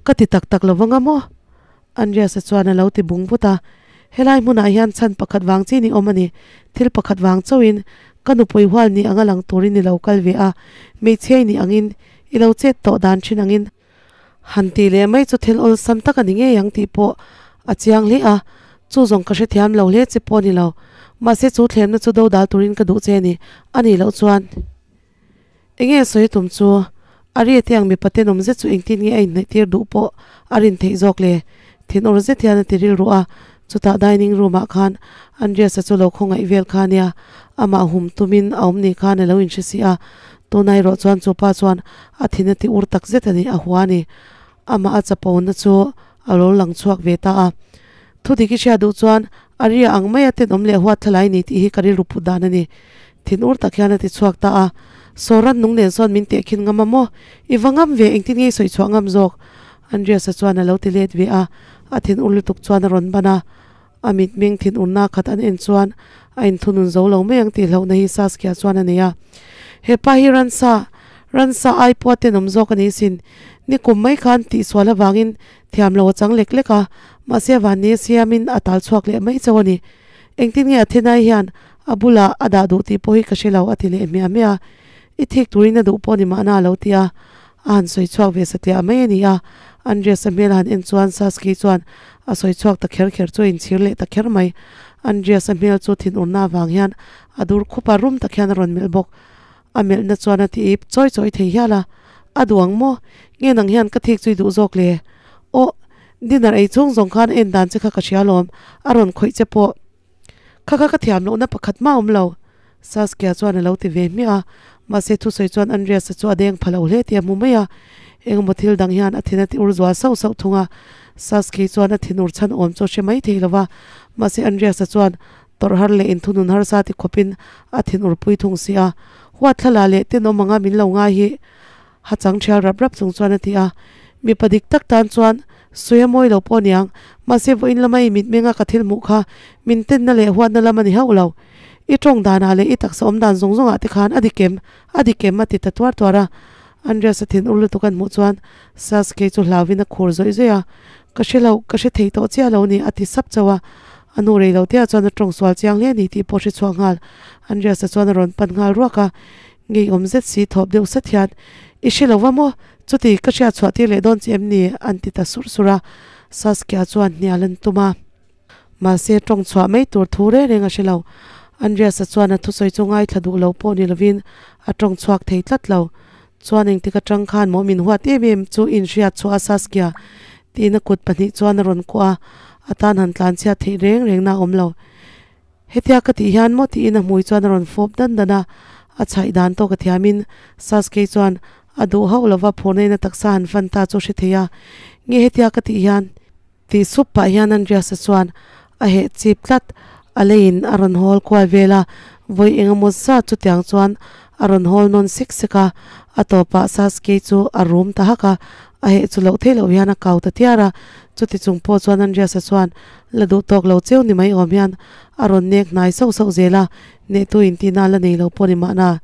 Ka ti tak tak lovang a maw? Andreas-a chuan a lo ti bung vut a, Helai hmunah hian chhan pakhat vang chi ni awm a ni, thil pakhat vang chauhin ka nupui hual ni anga lang turin i lo kal ve a, hmeichhiai ni angin i lo chet tawh dan thin angin han tih leh mai chu thil awlsam tak a ni ngei ang tih pawh a chiang hle a, chu zawng ka hrethiam lo hle che pawh a ni lo, mahse chu thlemna chu do dal turin ka duh che a ni, a nih loh chuan. Enge sawi tum chu? A ri te ang mipa tenawm zet chu engtin nge a inhnaih tir duh pawh a rin theih zawk le? Thinawr zet hian a ti rilru a, chutah dining room ah khan Andreas-a chu lo khawngaih vel kha ania, amah hum tumin a awm ni khan a lo inhre si a, tuna erawh chuan chu pa chuan a thin a ti ur tak zet a ni, a hua a ni. Amah a chapona chu a lo lang chhuak ve ta a. Thudik i hriat duh chuan a ria ang maia tenawm leh huat thlalai ni tih hi ka rilru put dan a ni. Thin ur tak hian a ti chhuak ta a. Sawran nung nen sawn min teh khin ngam a maw? I va ngam ve, engtin nge i sawi chhuah ngam zawk? Andreas-a chuan a lo ti let ve a, a thin ur lutuk chuan a rawn ban a. A mitmeng thin urna khat an en chuan a inthunun zo lo mai ang tih hlauhna hi Saskia chuan a nei a. He pa hi ransa, ransa ai pawh a tenawm zawk a ni sin. Nikum mai khan tihsual avangin Thiam lo a chang lek lek a, mahse vanni a siamin a tal chhuak leh mai chauh a ni. Engtin nge Athenai hian a bulah a dah duh tih pawh hi ka hre lo a ti leh hmiah hmiah a, i thik turin a duh pawh ni mahna a lo ti a, a han sawi chhuak ve satliah mai a ni a, Andreas-a hmel a han en chuan Saskia chuan a sawi chhuak ta kher kher chu a inchhir leh ta kher mai. Andreas-a hmel chu thinurna avang hian a dur khup a, rum tak hian a rawn melh bawk. A melhna chuan a ti ip chawi chawi thei hial a, A duh ang maw? Nge nang hian ka thik chu i duh zawk le? Aw, dinner ei chhung zawng khan en dan che kha ka hria alawm, a rawn khawih che pawh. Kha kha ka thiam lohna pakhat mah awm lo. Saskia chuan a lo ti ve hmiah a, mahse thusawi chuan Andreas-a chu a deng pha lo hle tih a hmu mai a, engemaw thil dang hian a thin a ti ur zual sauh sauh thung a. Saskia chuan a thin ur chhan awm chu a hre mai thei lo va, mahse Andreas-a chuan Tawrh har leh inthunun harsa ti khawpin a thinur pui thung si a, huat thla leh tenawm anga min lo ngai hi ha chang thial rap rap chung chuan a ti a. Mipa dik tak tan chuan sawi a mawi lo pawh aniang, mahse vawiin lama i mitmenga ka thil hmuh kha min tenna leh huatna lam a ni hauh lo. I tawng danah leh i taksa awm dan zawng zawngah te khan a dik em? A dik em? a ti ta tuar tuar a. Andreas a thinur lutuk an hmuh chuan Sasuke chu hlauhin a khur zawih zawih a, Ka hre lo, ka hre thei tawh chiah lo ni, a ti sap chauh a. A nu rei lo te ah chuan a tawng sual chiang hle a ni tih pawh hre chhuak nghal. Andreas-a chuan a rawn pan nghal ruak a, ngeiawm zet si thawp deuh sat hian, I hre lo va maw? Chuti, ka hriat chhuah tir leh dawn che em ni? an ti ta surh surh a. Sasuke-a chuan hnial an tum a. Mahse, tawng chhuah mai tur thu reng reng a hre lo. Andreas-a chuan a thusawi chu ngaithla duh lo pawh ni lovin a tawng chhuak thei tlat lo. Chuan engtik atang khan maw min huat em em chu inhriat chhuah a Saskia tiin a kut pahnih chuan a rawn kuah a, a tan han tlan chhiat theih reng reng na a awm lo. Hetia ka tih hian maw tiin a hmui chuan a rawn fawp dan dan a, a chhaih dan tawk a thiamin Saskia chuan a duh hauh lova phurna in a taksa han fan ta chu hre thei a, nge hetia ka tih hian Tih sup pah hian Andreas-a chuan a heh chip tlat, a leiin a rawn hawl kual vel a, vawi eng emaw zat chutiang chuan a rawn hawl nawn sek sek a, a tawpah Sasuke chu a rum ta hak a, a heh chu loh theih loh hian a kau ta tiar a, chuti chung pawh chuan Andreas-a chuan la duh tawk lo cheu ni mai awm hian a rawn nek hnai sauh sauh zel a, nehtu intihna la nei lo pawh ni mahna.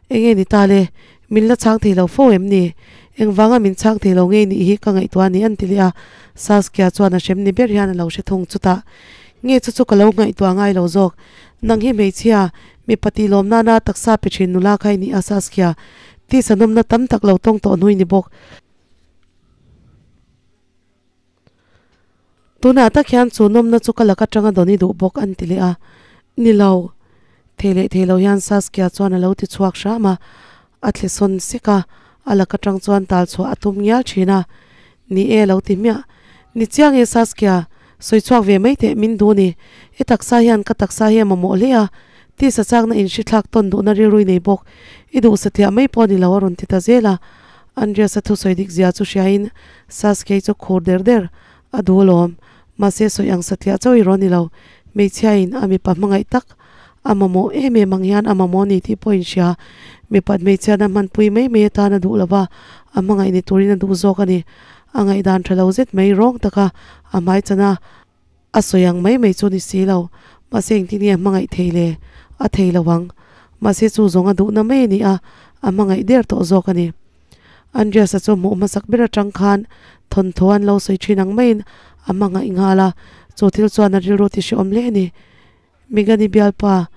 Enge ni ta le? Min la chhang thei lo fo em ni? Engvanga min chhang thei lo ngei nih hi ka ngaihtuah a ni an ti leh a, Saskia chuan a hrem ni ber hian a lo hre thung chutah. Nge chu chu ka lo ngaihtuah ngai lo zawk. Nang hi hmeichhia, mipa tih lawm nana taksa pe thin nula kha i ni a Saskia. Tisa nawmna tam tak lo tawng tawh hnui ni bawk. Tunah tak hian chu nawmna chu ka lak atanga dawn i duh bawk an ti leh a, Ni lo. Thei leh thei lo hian Saskia chuan a lo ti chhuak hram a, a thle sawn sek a, a lak atang chuan tal chhuah a tum ngial thin a. Ni e lo ti hmiah. Ni chiang e Saskia, sawi chhuak ve mai teh min duh ni. I taksa hian ka taksa hi a mamawh hle a, tisa chakna inhrithlak tawn duhna rilrui nei bawk. I duh satliah mai pawh a ni lo a rawn ti ta zel a. Andreas-a thusawi dik zia chu hriain Sasuke chu khur der der a duh alawm. Mahse sawi ang satliah chauh i rawn ni lo. Hmeichhiain a mipa hmangaih tak a mamawh em em ang hian a mamawh ni tih pawh inhria. Mipat hmeichhian a hmanpui mai mai atan a duh lo va, a hmangaih ni turin a duh zawk a ni. A ngaihdan tha lo zet mai rawng taka a hmaichhan a. A sawi ang mai mai chu ni si lo, mahse engtin nge a hmangaih thei le? A thei lo ang. Mahse chu zawng a duhna mai a ni a, a hmangaih der tawh zawk a ni. Andreas-a chu hmuh hmasak ber atang khan thawnthaw an lo sawi thin ang maiin a hmangaih nghal a, chu thil chuan a rilru ti hrehawm hle a ni. Megani bialpa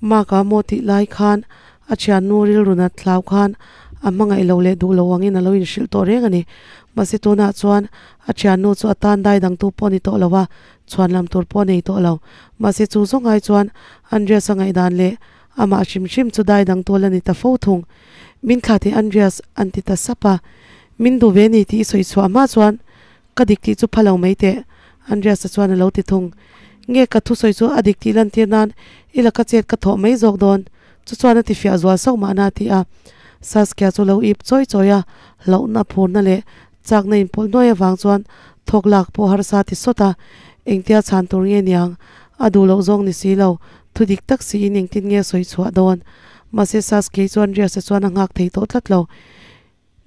Mark-a maw tih lai khan a thiannu rilru nat hlau khan a hmangaih lo leh duh lo angin a lo inhrilh tawh reng a ni. Mahse tunah chuan a thiannu chu a tan dai dangtu pawh a ni tawh lo a, chhuan lam tur pawh a nei tawh lo. Mahse chu zawng ai chuan Andreas-a ngaihdan leh amah hrim hrim chu dai dangtu a la ni ta fo thung. Min thlah teh Andreas, an ti ta sap a. Min duh ve ni tih i sawi chhuah hma chuan ka dik tih chu pha lo mai teh, Andreas-a chuan a lo ti thung. Nge ka thusawi chu a dik tih lantir nan i laka chet ka thawh mai zawk dawn, chu chuan a ti fiah zual sauh mahna a ti a. Saskia chu lo ip chawi chawi a, hlauhna phurna leh chakna inpawlh nuai avang chuan thawk lak pawh harsa ti sawt a, engtia chhan tur nge niang, a duh loh zawng ni si lo, thu dik tak siin engtin nge sawi chhuah dawn. Mahse Saskia chu Andreas-a chuan a nghak thei tawh tlat lo.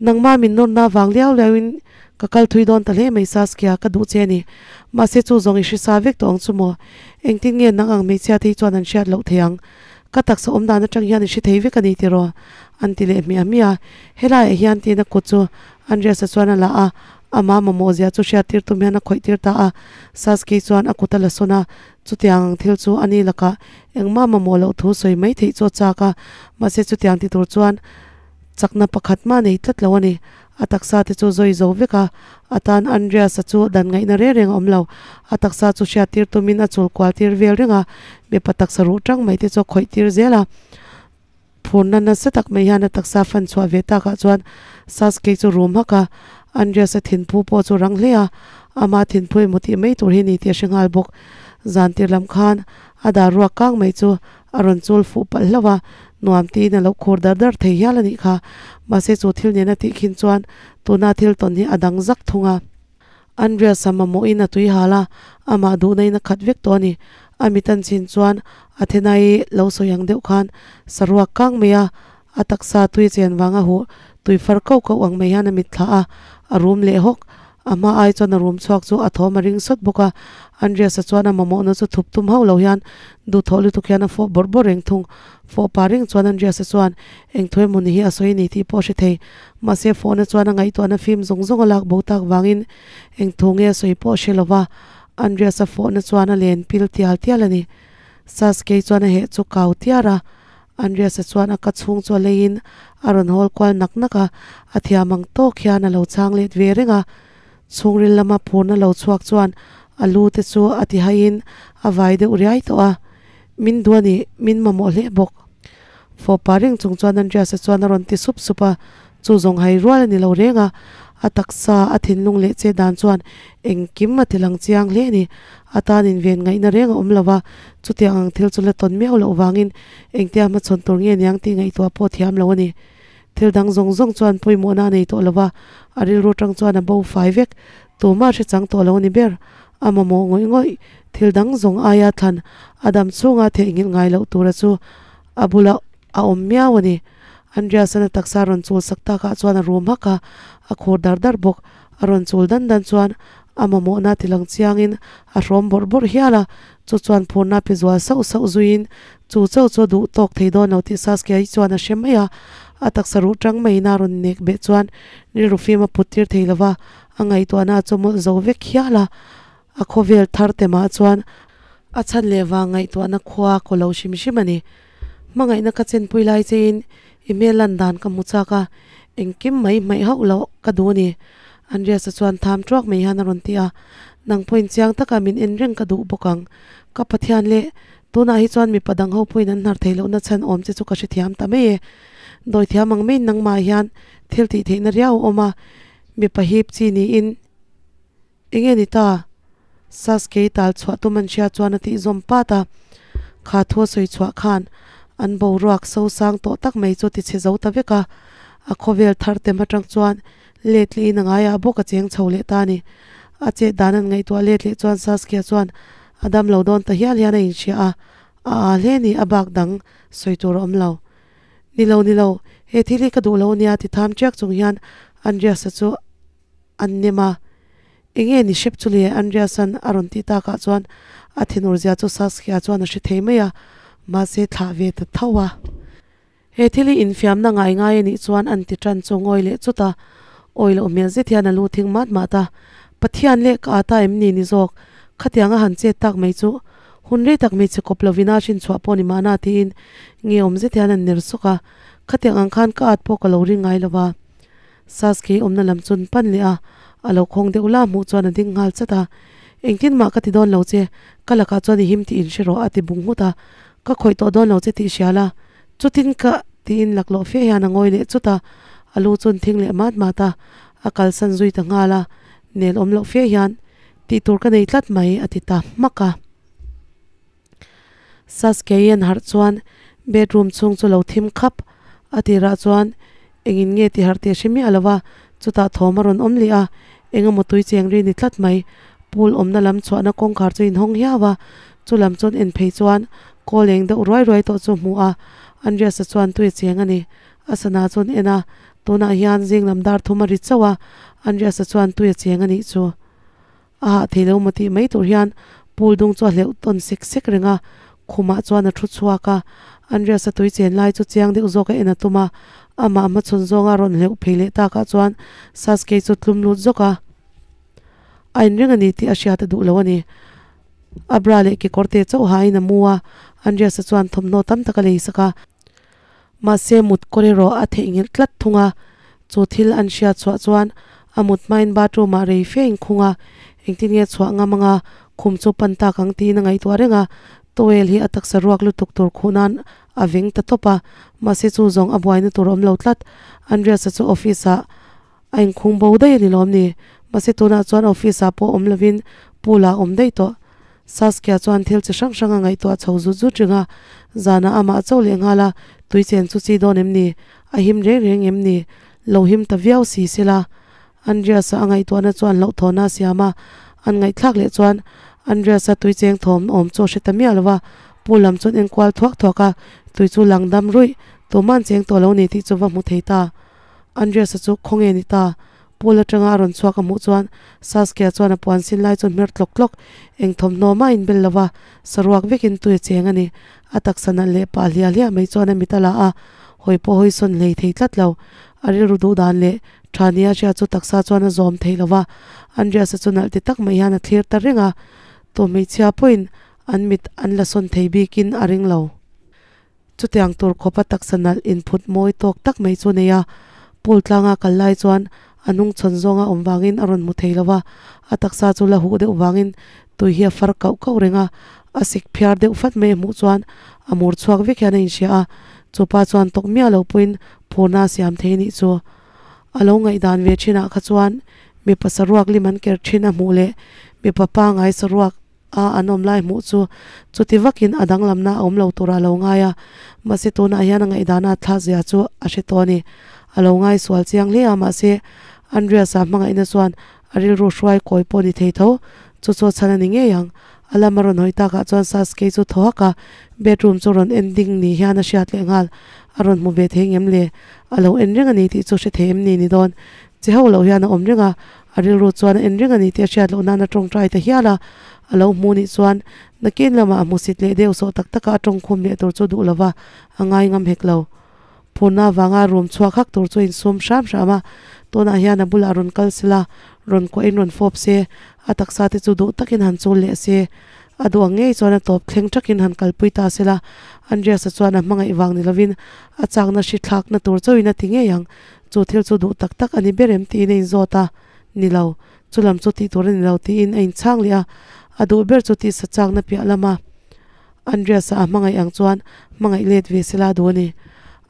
Nangmah min nawrna vang liau liauin ka kal thui dawn ta hle mai Saskia, ka duh che a ni. Mahse chu zawng i hrisa vek tawh ang chu maw? Engtin nge nang ang hmeichhia te hi chuan an hriat loh thei ang? Ka taksa awm dan atang hian i hre thei vek a ni tiraw? An ti leh hmiah hmiah a. Helaiah hian tiin a kut chu Andreas-a chuan a la a, amah mamawh zia chu hriat tir tum hian a khawih tir ta a. Saskia chuan a kut a la sawn a, chutiang ang thil chu ani lakah engmah mamawh loh thu sawi mai theih chu a chak a, mahse chutiang ti tur chuan Chakna pakhat mah nei tlat lo a ni. A taksa te chu zawi zo vek a, a tan Andreas-a chu dan ngaihna reng reng a awm lo. A taksa chu hriat tir tumin a chul kual tir vel reng a, mipa taksa ruh tang mai te chu a khawih tir zel a. Phurna nasa tak mai hian a taksa fan chhuah ve takah chuan Sasuke chu rum hak a, Andreas-a thinphu pawh chu rang hle a, ama thinphu emaw tih mai tur hi ni tih a hre nghal bawk. Zan tir lam khan a dar ruak kang mai chu A rawn chul fuh palh hlauh a, nuam tiin a lo khur dar dar thei hial a nih kha. Mahse chu thil nena tih khin chuan tuna thil tawn hi a dang zak thung a. Andreas-a mamawhin a tui hal a, amah duhna in a khat vek tawh a ni. A mit an chhin chuan Athena-i lo sawi ang deuh khan saruak kang mai a, a taksa tui chen vanga huh tui far kauh kauh ang mai hian a mit thlah a, a rum leh hawk. A hma ai chuan a rum chhuak chu a thawm a ring sawt bawk a, Andreas-a chuan a mamawhna chu thup tum hauh lo hian duhthawh lutuk hian a fawh bawrh bawrh reng thung. Fawh pah reng chuan Andreas-a chuan eng thu emaw ni hi a sawi ni tih pawh a hre thei. Mahse fawhna chuan a ngaihtuahna fim zawng zawng a lak bo tak vangin eng thu nge a sawi pawh a hre lo va, Andreas-a fawhna chuan a len pil tial tial a ni. Sasuke chuan a heh chu kau tiar a, Andreas-a chuan a ka chhung chu a leiin a rawn hawl kual nak nak a, a thiam ang tawk hian a lo chhang let ve reng a. Chhungril lama phurna lo chhuak chuan a lu te chu a ti haiin a vai deuh riai tawh a. Min duh a ni, min mamawh hle bawk. Fawpa reng chung chuan Andreas-a chuan a rawn ti sup sup a, chu zawng hai rual a ni lo reng a, a taksa, a thinlung leh che dan chuan engkim a ti lang chiang hle a ni. A tan inven ngaihna reng a awm lo va, chutiang ang thil chu la tawn miau loh vangin engtia hmachhawn tur nge niang tih ngaihtuah pawh thiam lo a ni. Thil dang zawng zawng chuan pawimawhna a nei tawh lo va, a rilru tang chuan a bo fai vek. Tumah hre chang tawh lo a ni ber. A mamawh ngawih ngawih, thil dang zawng aia thlan a dam chhunga theihnghilh ngai loh tura chu a bulah a awm miau a ni. Andreas-an a taksa rawn chul sak takah chuan a rum hak a, a khur dar dar bawk. A rawn chul dan dan chuan a mamawhna ti lang chiangin a hrawm bawrh bawrh hial a, chu chuan phurna pe zual sauh sauh zuiin chu chauh chu a duh tawk thei dawn lo tih Saskia hi chuan a hre mai a, a taksa ruh tang maiin a rawn nek beh chuan rilru fim a put tir thei lova, a ngaihtuahna a chawmawlh zo vek hial a, a khawvel thar te mah chuan a chhan leh vang ngaihtuahna khua kaw lo hrim hrim a ni. Hmangaihna ka chenpui lai chein i hmel lan dan ka hmu chak a, engkim mai hmaih hauh loh ka duh a ni. Andreas-a chuan tham tuak mai hian a rawn ti a, Nang pawhin chiang taka min en reng ka duh bawk ang. Ka Pathian leh, tunah hi chuan mipa dang ho pawhin an hnar theih lohna chhan awm che chu ka hrethiam ta mai e. Dawithiam ang maiin nangmah hian thil tih theihna riau a awm a, mipa hip chi niin enge ni ta? Sasuke tal chhuah tum an hria chuan a tih zawm pat a, kha thu a sawi chhuah khan an boruak so sang tawh tak mai chu tichhe zo ta vek a, a khawvel thar tem atang chuan Let leh in a ngaiah bawk a cheng chho leh ta a ni. A chet dan an ngaihtuah let leh chuan Saskia chuan a dam lo dawn ta hial hian a inhria a, a aa hle ni a bak dang sawi tur a awm lo. Ni lo ni lo, he thil hi ka duh lo nia ti tham chiak chung hian Andreas-a chu an nem a. Enge ni hrep chu le Andreas-a'n a rawn tih takah chuan a thinur zia chu Saskia chuan a hre thei mai a, mahse thlah ve ta tho a. He thil hi infiamna ngai ngai a nih chuan an ti tan chu ngawi leh chut a, awi loh hmel zet hian a lu thing mat mat a. Pathian leh ka ata em ni ni zawk? Khatianga han chet tak mai chu hun rei tak hmeichhe kawp lovin a hrin chhuah pawh ni mahna tiin nge awm zet hian an ner sawk a, khatiang ang khan ka at pawh ka lo ring ngai lo va. Sasuke awmna lam chu an pan leh a, a lo khawng deuh la hmuh chuan a ding nghal chat a, Engtin mah ka ti dawn lo che, ka lakah chuan i him tih in hre rawh a ti bung nghut a, Ka khawih tawh dawn lo che tih hria la, chutin ka tiin laklawh fe hian a ngawi leh chut a, a lu chu an thing leh mat mat a, a kalsan zui ta nghal a, nel awm loh fe hian tih tur ka nei tlat mai a ti ta hmak a. Sasuke-i an harh chuan bedroom chhung chu lo thim khap a tirah chuan engin nge ti harh tih a hre miah lo va, chutah thawm a rawn awm leh a, eng emaw tui cheng ri ni tlat mai. Pool awmna lam chhuahna kawngkhar chu inhawng hiau a, chu lam chuan en phei chuan kawl eng deuh ruai ruai tawh chu a hmu a, Andreas-a chuan tui a cheng a ni. A sana chuan en a, tunah hian zing lam dar thum a ri chauh a, Andreas-a chuan tui a cheng a nih chu. A hah thei lo maw tih mai tur hian pool dung chu a hleuh tawn sek sek reng a, khumah chuan a thu chhuak a, Andreas-a tui chen lai chu chiang deuh zawk a en a tum a, amah hmachhawn zawnga rawn hleuh phei leh takah chuan Sasuke chu tlum lut zawk a, a inring a ni tih a hriat a duh lo a ni. A bra leh kekawr te chauh hain a mu a, Andreas-a chuan thawmhnaw tam tak a lei sak a. Mahse mut kawr erawh a theihnghilh tlat thung a, chu thil an hriat chhuah chuan a mut hmain bathroom ah rei fe inkhung a, engtin nge chhuah ngam anga khum chu pan tak ang tiin a ngaihtuah reng a, towel hi a taksa ruak lutuk tur khuh nan a veng ta tawp a, mahse chu zawng a buaina tur a awm lo tlat, Andreas-a chu office ah a inkhung bo daih a ni lawm ni, mahse tunah chuan office ah pawh awm lovin pool ah a awm daih tawh. Saskia chuan thil chi hrang hrang a ngaihtuah chho zut zut ring a, zanah amah cho leh nghal a, tui chen chu chi dawn em ni? A him reng reng em ni? Lo him ta viau si sela. Andreas-a a ngaihtuahna chuan hlauhthawhna a siam a, an ngaihthlak leh chuan Andreas-a tui cheng thawm awm chu a hre ta miah lo va, pool lam chuan enkual thuak thuak a, tui chu lang dam ruih, tuman cheng tawh lo ni tih chu va hmu thei ta. Andreas-a chu khawnge ni ta? Pool atanga a rawn chhuak a hmuh chuan Saskia chuan a puan sin lai chu hmer tlawk tlawk, eng thawmhnaw mah a inbel lo va, saruak vekin tui a cheng a ni. A taksa nalh leh pah hliah hliah mai chuan a mit a la a, hawi pawh hawi sawn hlei thei tlat lo. A rilru duh dan leh tha nia hria chu taksa chuan a zawm thei lo va, Andreas-a chu nalh ti tak mai hian a thlir ta reng a, tu hmeichhia pawhin an mit an la sawn thei bikin a ring lo. Chutiang tur khawpa taksa nalh inphut mawi tawk tak mai chu nei a, pool tlanga kal lai chuan a hnungchhawn zawnga awm vangin a rawn hmu thei lo va, a taksa chu la huh deuh vangin tui hi a far kauh kauh reng a, a sik phiar deuh fat mai a hmuh chuan a mur chhuak vek hian a inhria a, chupa chuan tawk miah lo pawhin phurna a siam thei nih chu a lo ngaihdan ve thinah kha chuan mipa saruak lim an ker thin a hmuh leh mipa pangai saruak a an awm lai hmuh chu chuti vakin a danglamna a awm lo turah a lo ngai a, mahse tunah hian a ngaihdana a thla zia chu a hre tawh a ni. A lo ngai sual chiang hle a, mahse Andreas-a hmangaihna chuan a rilru hruai kawi pawh ni thei tho, chu chu a chhan a ni ngei ang. A lam a rawn hawi takah chuan Sasuke chu thaw hak a, bedroom chu rawn en ding ni hian a hriat leh nghal, a rawn hmu ve thei ngem le? A lo en reng a ni tih chu hre thei em ni ni dawn? Che ho loh hian a awm reng a, A rilru chuan a en reng a ni tih a hriat loh nan a tawngtai ta hial a, a lo hmu nih chuan nakin lamah a hmusit leh deuh sawh tak taka a tawngkhum leh tur chu duh lova a ngai ngam hek lo. Phurna avanga room chhuak hak tur chu a insum hram hram a, tunah hian a bulah rawn kal sela, rawn kuahin rawn fawp se, a taksa te chu duh takin han chul leh se, a duh ang ngei chuan a tawp thleng thakin han kalpui ta sela, Andreas-a chuan a hmangaih vang ni lovin a chakna hri thlakna tur chauhin a ti ngei ang. Chu thil chu duh tak tak a ni ber em tiin a inzawt a, Ni lo, chu lam chu tih tur a ni lo tiin a inchhang leh a, a duh ber chu tihsa chakna piah lama Andreas-a a hmangaih ang chuan hmangaih let ve sela a duh a ni.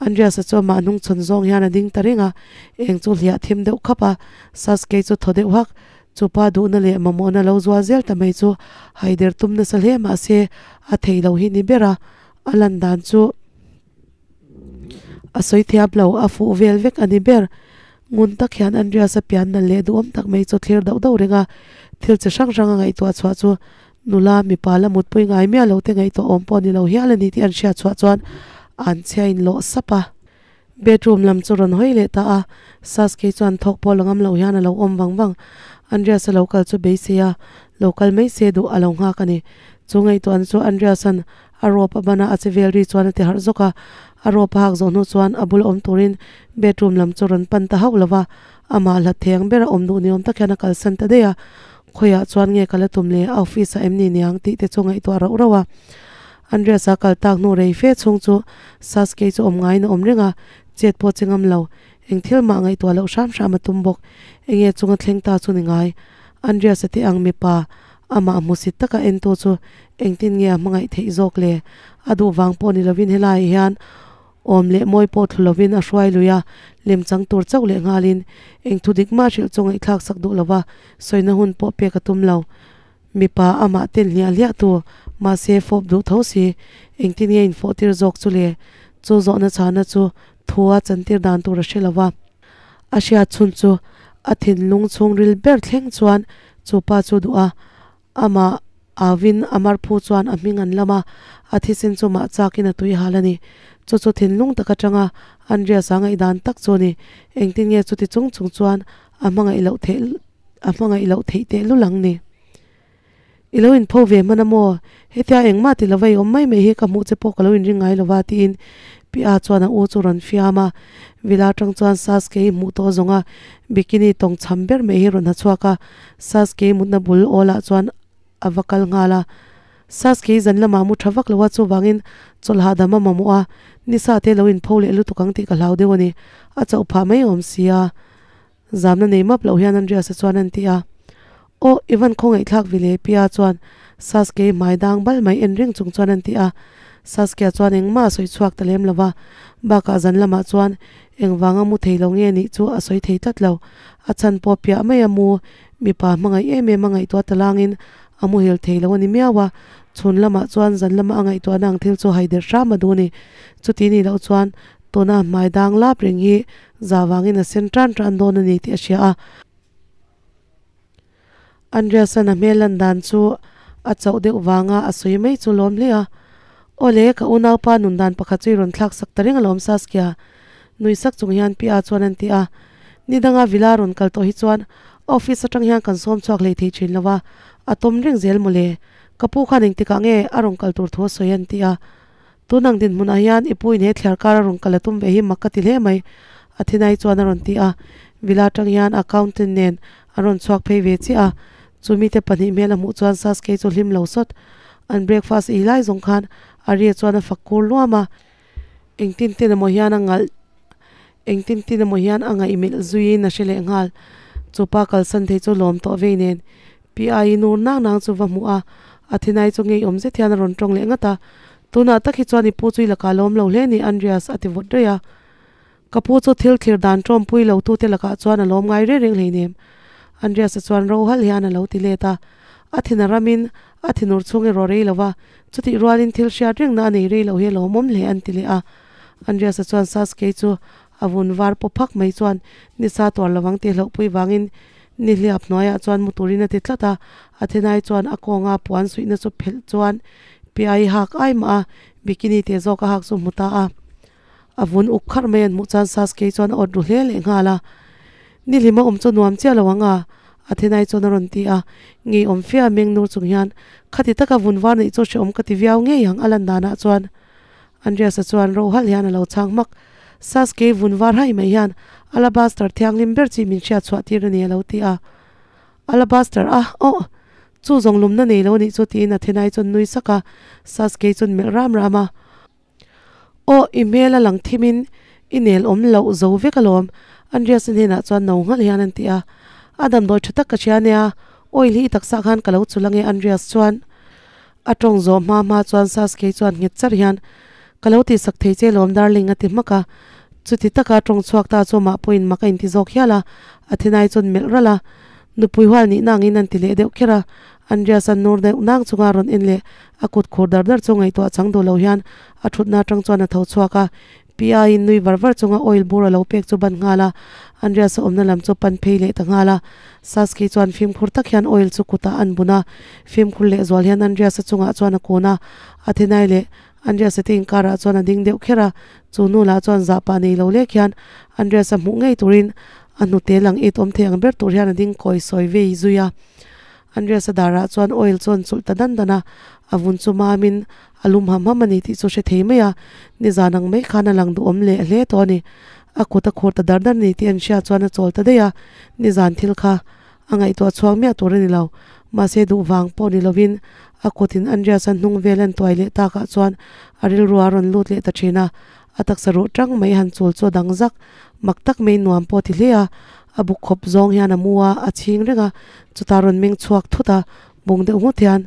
Andreas-a chu amah hnungchhawn zawng hian a ding ta reng a, eng chu hliah thim deuh khap a, Sasuke chu thaw deuh hak, chu pa duhna leh mamawhna lo zual zel ta mai chu haider tum nasa hle mahse a thei lo hi ni ber a, a lan dan chu. A sawi thiam lo, a fuh vel vek a ni ber. Ngun tak hian Andreas a pian nalh leh duhawm tak mai chu thlir dauh dauh reng a, thil chi hrang hrang a ngaihtuah chhuah chu nula mipa la mutpui ngai miah lo te ngaihtuah awm pawh ni lo hial a ni tih an hriat chhuah chuan an chhia in lawh sap a. Bedroom lam chu rawn hawi leh ta a, Sasuke chuan thawk pawh la ngam loh hian a lo awm vang vang. Andreas a lo kal chu beisei a, lo kal mai se duh a lo nghak a ni. Chu ngaihtuahna chu Andreas-a'n A rope a ban a, a che vel ri chuan a ti harh zawk a. A rope a hak zawh hnu chuan a bul awm turin bedroom lam chu rawn pan ta hauh lo va. Amah hlat thei ang bera awm duh ni awm tak hian a kalsan ta daih a, khawiah chuan nge ka la tum le, a office ah em ni niang tih te chu ngaihtuah rauh rauh a. Andreas a kal tak hnu rei fe chhung chu Sasuke chu awm ngaiin a awm reng a, chet pawh che ngam lo, eng thil mah ngaihtuah loh hram hram a tum bawk. Enge chunga thleng ta chu ni ngai? Andreas a ti ang mipa, amah hmusit taka entu chu engtin nge a hmangaih theih zawk le? A duh vang pawh ni lovin helaiah hian Awm leh mawi pawh thlu lovin a hruai lui a, lem chang tur chauh leh nghalin eng thu dik mah hrilh chu ngaihthlak sak duh lova sawina hun pawh pek a tum lo. Mipa amah ten hliah hliah tu, mahse fawp duh tho si, engtin nge infawh tir zawk chu le? Chu zawhna chhana chu thua chantir dan tur a hre lova. A hriat chhun chu a thinlung chhungril ber thleng chuan chu pa chu duh a, Amah Avin a mar phu chuan a hming an lam a, a thisen chu mah chakin a tui hal a ni. Chu chu thinlung tak atanga Andreas a ngaihdan tak chu a ni. Engtin nge chuti chung chung chuan a hmangaih loh theih a hmangaih loh theih tehlul ang ni? I lo inpho ve hman a maw? Hetia engmah ti lova i awm mai mai hi ka hmuh che pawh ka lo inring ngai lova tiin Pi-a chuan a u chu rawn fiam a. Villa atang chuan Sasuke i hmuh tawh zawng a bikini tawng cham ber mai hi rawn ha chhuak a. Sasuke mutna bul awlah chuan a va kal nghal a. Sasuke zan lamah mu tha vak lo a, chuvangin chawlh hahdam a mamawh a, nisa te lo inpho leh lutuk ang tih ka hlau deuh a ni. A chauh phah mai awm si a, zamna nei map loh hian Andreas-a chuan an ti a. Aw, i van khawngaihthlak vi le, Pia chuan Sasuke hmai dang bal mai en reng chung chuan an ti a. Sasuke-a chuan engmah a sawi chhuak ta lem lo va, bakah zan lamah chuan Engvanga mu thei lo nge nih chu a sawi thei tlat lo. A chhan pawh piah mai a mu, mipa hmangaih em em a ngaihtuah ta langin a muhil thei lo a ni miau a. Chhun lamah chuan zan lama a ngaihtuahna ang thil chu haider hram a duh a ni. Chuti nih loh chuan tuna hmai dang lap reng hi za vangin a sen tan tan dawn a ni tih a hria a. Andreas-a'n a hmel lan dan chu a chauh deuh vanga a sawi mai chu lawm hle a. Awle, ka unaupa nun dan pakhat chu i rawn thlak sak ta reng alawm Saskia. Nui sak chung hian Pia chuan an ti a. Ni danga Villa rawn kal tawh hi chuan office atang hian kan sawm chhuak hlei thei thin lo a, a tawm reng zel mawle. Ka pu khan engtikah nge a rawn kal tur thu a sawi an ti a. Tun ang dinhmunah hian i puin he thliar kar a rawn kal a tum ve hi mak ka ti hle mai, Athinai chuan a rawn ti a. Villa atang hian accountant nen a rawn chhuak phei ve chiah a, chu mite pahnih hmel a hmuh chuan Sasuke chu hlim lo sawt. An breakfast ei lai zawng khan Aria chuan a fak kur luam a, engtin tin emaw hian a ngalh engtin tin emaw hian a ngaihmilh zuiin a hre leh nghal. Chu pa kalsan thei chu lawm tawh vei nen Pi-i nur nang nang chu va hmuh a, Athinai chu ngeiawm zet hian a rawn tawng leh ngat a, Tunah tak hi chuan i pu chu i lakah lawm lo hle ni Andreas a ti vawt daih a. Ka pu chu thil thlir dan tawmpui lo tute lakah chuan a lawm ngai reng reng hleinem. Andreas-a chuan ro halh hian a lo ti let a. A thin a ramin a thinur chhung erawh rei lo va, chutih rualin thil hriat rengna a nei rei lo hi a lawmawm hle an ti leh a. Andreas-a chuan Sasuke chu a vun var paw phak mai chuan nisa tuar lovang tih hlauhpui vangin Nihliap hnuaiah chuan mu turin a ti tlat a, Athenai chuan a kawnga puan suihna chu phelh chuan Piai hak ai mah a, bikini teh zawk a hak chu hmu ta a. A vun uk kharh mai an hmuh chuan Sasuke chuan a awt ru hle leh nghal a. Nihlim a awm chu nuam chiah lo ang a, Athenai chuan a rawn ti a. Ngeiawm fe a meng nur chung hian, Khati taka vun var neih chu hrehawm ka ti viau ngei ang a lan danah chuan. Andreas-a chuan ro halh hian a lo chhang hmak. Sasuke vun var hai mai hian alabaster thianghlim ber chi min hriat chhuah tir a ni a lo ti a. Alabaster a, aw! Chu zawng lumna nei lo nih chu tiin Athenai chuan nui sak a, Sasuke chuan melh ram ram a. Aw, i hmel a lang thim in i nel awm loh zo vek alawm Andreas-a hnenah chuan no nghalh hian an ti a. A damdawi tha tak ka hria nia, oil hi i taksa khan ka lo chul ange Andreas chuan A tawng zawh hma hma chuan Sasuke chuan nghet char hian, Ka lo tihsak thei che lawm darling a ti hmak a. Chuti taka tawng chhuak ta chu amah pawhin mak a inti zawk hial a, a thinai chuan melh ralh a. Nupui hual nihna angin an ti leh deuh kher a. Andreas a nur deuh nang chunga rawn en leh a kut khur dar dar chu ngaihtuah chang duh lo hian a thutna atang chuan a tho chhuak a. Pi-in nui var var chunga oil bur a lo pek chu ban nghal a, Andreas a awmna lam chu pan phei leh ta nghal a. Sasuke chuan fimkhur tak hian oil chu kutah an bun a, fimkhur leh zual hian Andreas-a chungah chuan a kun a, Athenai leh Andreas-a te inkarah chuan a ding deuh kher a, chu nu lah chuan zahpah nei lo lek hian Andreas-a hmuh ngei turin a hnute lang it awm thei ang ber tur hian a ding kawi sawi vei zui a. Andreas-a darah chuan oil chu an chulh ta dan dan a, A vun chu mamin a lum ham ham a ni tih chu a hre thei mai a, nizan ang mai khan a lang duhawm leh hle tawh a ni. A kut a khur ta dar dar a ni tih an hria chuan a chawl ta daih a, nizan thil kha a ngaihtuah chhuak miah tur a ni lo. Mahse duh vang pawh ni lovin a kutin Andreas-a hnung vel an tuai leh takah chuan a rilru a rawn lut leh ta thin a, a taksa ruh tang mai han chul chu a dang zak mak tak mai nuam pawh a ti hle a, a buk khawp zawng hian a mu a, a chhing reng a, chutah a rawn meng chhuak thut a, bung deuh nghut hian.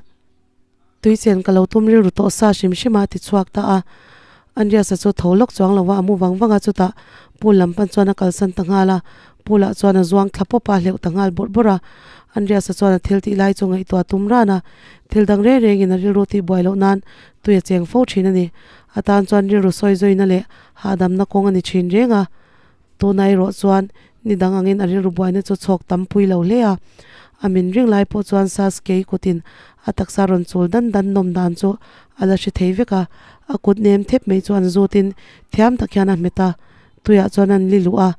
Tui chen ka lo tum rilru tawh sa hrim hrim a ti chhuak ta a. Andreas-a chu tho lawk chuang lo va, a mu vang vang a, chutah pool lam pan chuan a kalsan ta nghal a. Pool ah chuan a zuang thla pawp a, a hleuh ta nghal bawrh bawrh a. Andreas-a chuan a thil tih lai chu ngaihtuah a tum ran a, thil dang reng rengin a rilru tih buai loh nan tui a cheng fo thin a ni. A tan chuan rilru sawi zawina leh hahdamna kawng a ni thin reng a. Tuna erawh chuan ni dang angin a rilru buaina chu chhawk tam pui lo hle a, a min ring lai pawh chuan Sasuke kutin a taksa rawn chul dan dan nawm dan chu a la hre thei vek a, a kut nem thep mai chu an zutin thiam tak hian a hmet a, tuiah chuan an li luh a,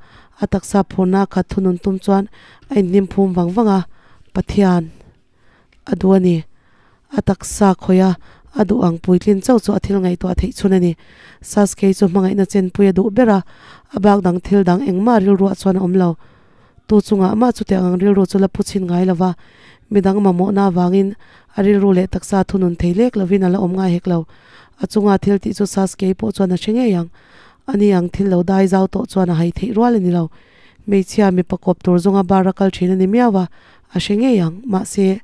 a taksa phurna khat thunun tum chuan a inhnim phum vang vang a, Pathian. A duh a ni. A taksa khawih a, a duh ang puitlin chauh chu a thil ngaihtuah theih chhun a ni. Sasuke chu hmangaihna chenpui a duh ber a, a bak dang thil dang engmah rilruah chuan a awm lo. Tu chungah mah chutiang ang rilru chu la pu chhin ngai lo va, midang mamawhna avangin a rilru leh taksa thunun thei lek lovin a la awm ngai hek lo. A chunga thil tih chu Sasuke pawh chuan a hre ngei ang. Ani ang thil lo dai zau tawh chuan a hai theih rual a ni lo. Hmeichhia mipa kawp tur zawnga bar a kal thin a ni miau a, a hre ngei ang. Mahse,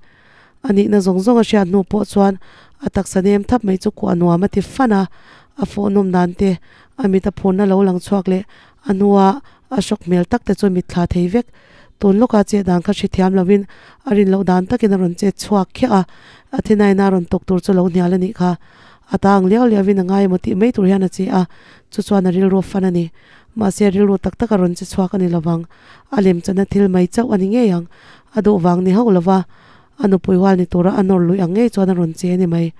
a nihna zawng zawng a hriat hnu pawh chuan a taksa nem thap mai chu kuah nuam a ti fan a, a fawhnawm dan te, a mit a phurna lo lang chhuak leh a hnua a hrawk hmel tak te chu mitthla thei vek. Tun lawka chet dan kha hrethiam lovin a rin loh dan takin a rawn chet chhuak khiah a, a thinaina a rawn tawk tur chu lo hnial a nih kha. A tang liau liauin a ngai emaw tih mai tur hian a che a, chu chuan a rilru a fan a ni. Mahse rilru tak tak a rawn che chhuak a ni lovang. A lemchana thil mai chauh a ni ngei ang. A duh vang ni hauh lova a nupui hual ni tura a nawr lui ang ngei chuan a rawn che a ni mai.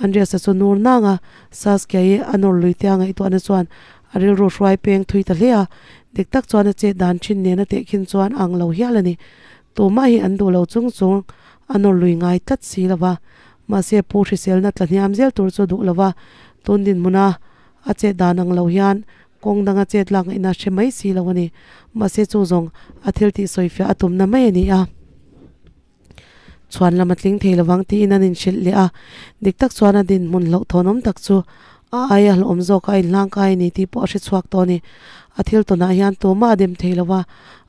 Andreas-a chu nur nang a, Saskia-i a nawr lui tia ngaihtuahna chuan a rilru hruai peng thui ta hle a. Dik tak chuan a chet dan thin nena tehkhin chuan a ang lo hial a ni. Tumah hi an duh lo chung chung a nawr lui ngai tlat si lova. Mahse pu hriselna tla hniam zel tur chu duh lova tun dinhmuna a chet dan ang lo hian kawng danga chet lak ngaihna hre mai si lo a ni. Mahse chu zawng a thil tih sawifiah a tumna mai a ni a. Chhuan lam a tling thei lovang tiin an inhrilh leh a. Dik tak chuan a dinhmun hlauhthawnawm tak chu a aia hlauhawm zawk a inhlangkai a ni tih pawh a hre chhuak tawh a ni. A thil tawnah hian tumah a dem thei lo va,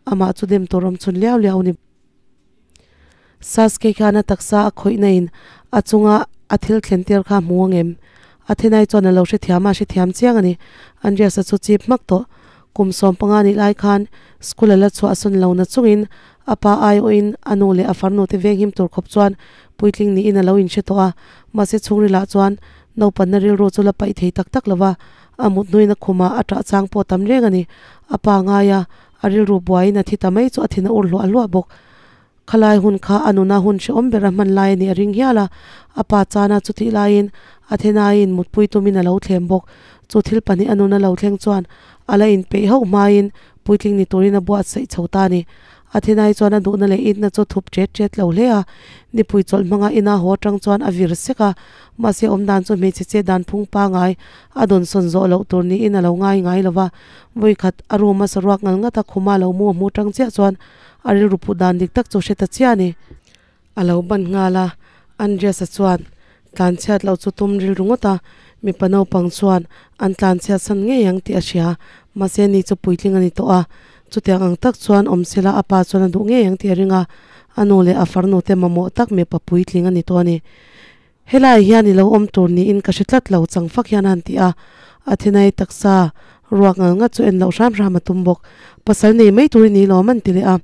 amah chu dem tur awm chhun liau liau a ni. Sasuke khan a taksa a khawihna in a chunga a thil thlen tir kha a hmu ang em? Athenai chuan a lo hrethiam a, a hrethiam chiang a ni. Andreas-a chu chip hmak tawh. Kum 15 nih lai khan school a la chhuah sawn lo na chungin a pa aiawhin a nu leh a farnu te venghim tur khawp chuan puitling niin a lo inhre tawh a. Mahse chhungril ah chuan naupanna rilru chu la paih thei tak tak lo va, a mut hnuin a khumah a ṭah chang pawh tam reng a ni. A pa ngaia A rilru buaiin a thi ta mai chu a thin a ur hluah hluah bawk. Khalai hun kha a nuna hun hrehawm ber a hman lai a nih a ring hial a, a pa chana chutih laiin a thenaiin mutpui tumin a lo thlem bawk. Chu thil pahnih a nuna lo thleng chuan a la inpeih hauh hmain puitling ni turin a buatsaih chho ta a ni. A thenai chuan a duhna leh itna chu thup ṭet ṭet lo hle a, nipui chawlh hmanga ina haw aṭang chuan a vir sek a, mahse awmdan chu hmeichhe che dan phung pangai a dawnsawn zawh loh tur niin a lo ngai ngai lo va. Vawikhat a room a saruak ngal ngat a, khuma lo mu a hmu tang chiah chuan a rilru put dan dik tak chu hre ta chiah a ni. A lo ban nghal a, Andreas-a chuan tlanchhiat loh chu tum rilru ngawt a, mipa naupang chuan an tlanchhiat san ngei ang tih a hria, mahse ni chu puitling a ni tawh a, chutiang ang tak chuan awm sela a pa chuan a duh ngei ang tih a ring a, a nu leh a farnu te mamawh tak mipa puitling a ni tawh a ni. Helai hian i lo awm tur niin ka hre tlat lo chang fak hian a han ti a, a thinai taksa ruak ngal ngat chu en loh hram hram a tum bawk. Pasal nei mai tur i ni lawm an ti leh a,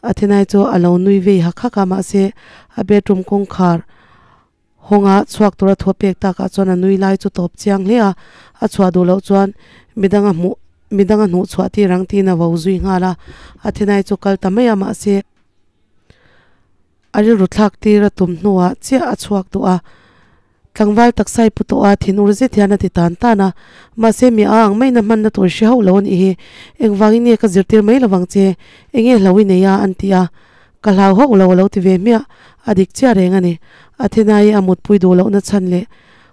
a thinai chu a lo nui vei hak hak a, mahse a bedroom kawngkhar hawnga chhuak tura thu a pek takah chuan a nui lai chu tawp chiang hle a, a chhuah duh loh chuan midang a hmuh midang a hnuh chhuah tir ang tiin a vo zui nghal a, a thinai chu kal ta mai a, mahse. A rilru thlak tir a tum hnuah chiah a chhuak duh a, tlangval taksa i pu tawh a, thin ur zet hian a ti tan tan a, mahse mi a ang maiin a hmanna tur hre hauh lo a nih hi, engvangin nge ka zirtir mai lovang che, enge hlo i nei a an ti a, ka hlau hauh lo a lo ti ve hmiah, A dik chiah reng a ni. Athena-i a mutpui duh lohna chhan leh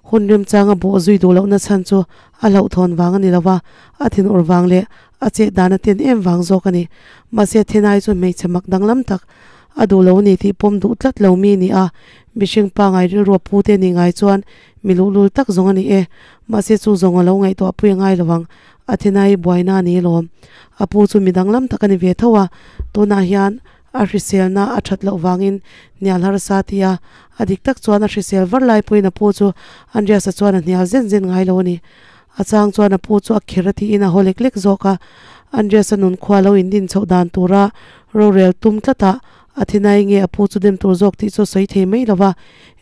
hun remchanga bawh zui duh lohna chhan chu a hlauhthawn vang a ni lo va, a thinur vang leh a chet dan a ten em vang zawk a ni. Mahse Athena-i chu hmeichhe mak danglam tak a duh lo a ni tih pawm duh tlat lo mi a ni a, mihring pangai rilru a pu te nih ngai chuan mi luhlul tak zawng a ni e. Mahse chu zawng a lo ngaihtuah pui a ngai lo ang. Athena-i buaina a ni alawm. A pu chu mi danglam tak a ni ve tho a, tunah hian a hriselna a that loh vangin hnial harsa a ti a, a dik tak chuan a hrisel var lai pawhin a pu chu Andreas-a chuan a hnial zen zen ngai lo a ni. A chang chuan a pu chu a kher a tiin a haw lek lek zawk a, Andreas-a nun khua lo indin chhoh dan tura rorel tum tlatah a thinai nge a pu chu dem tur zawk tih chu a sawi thei mai lo va,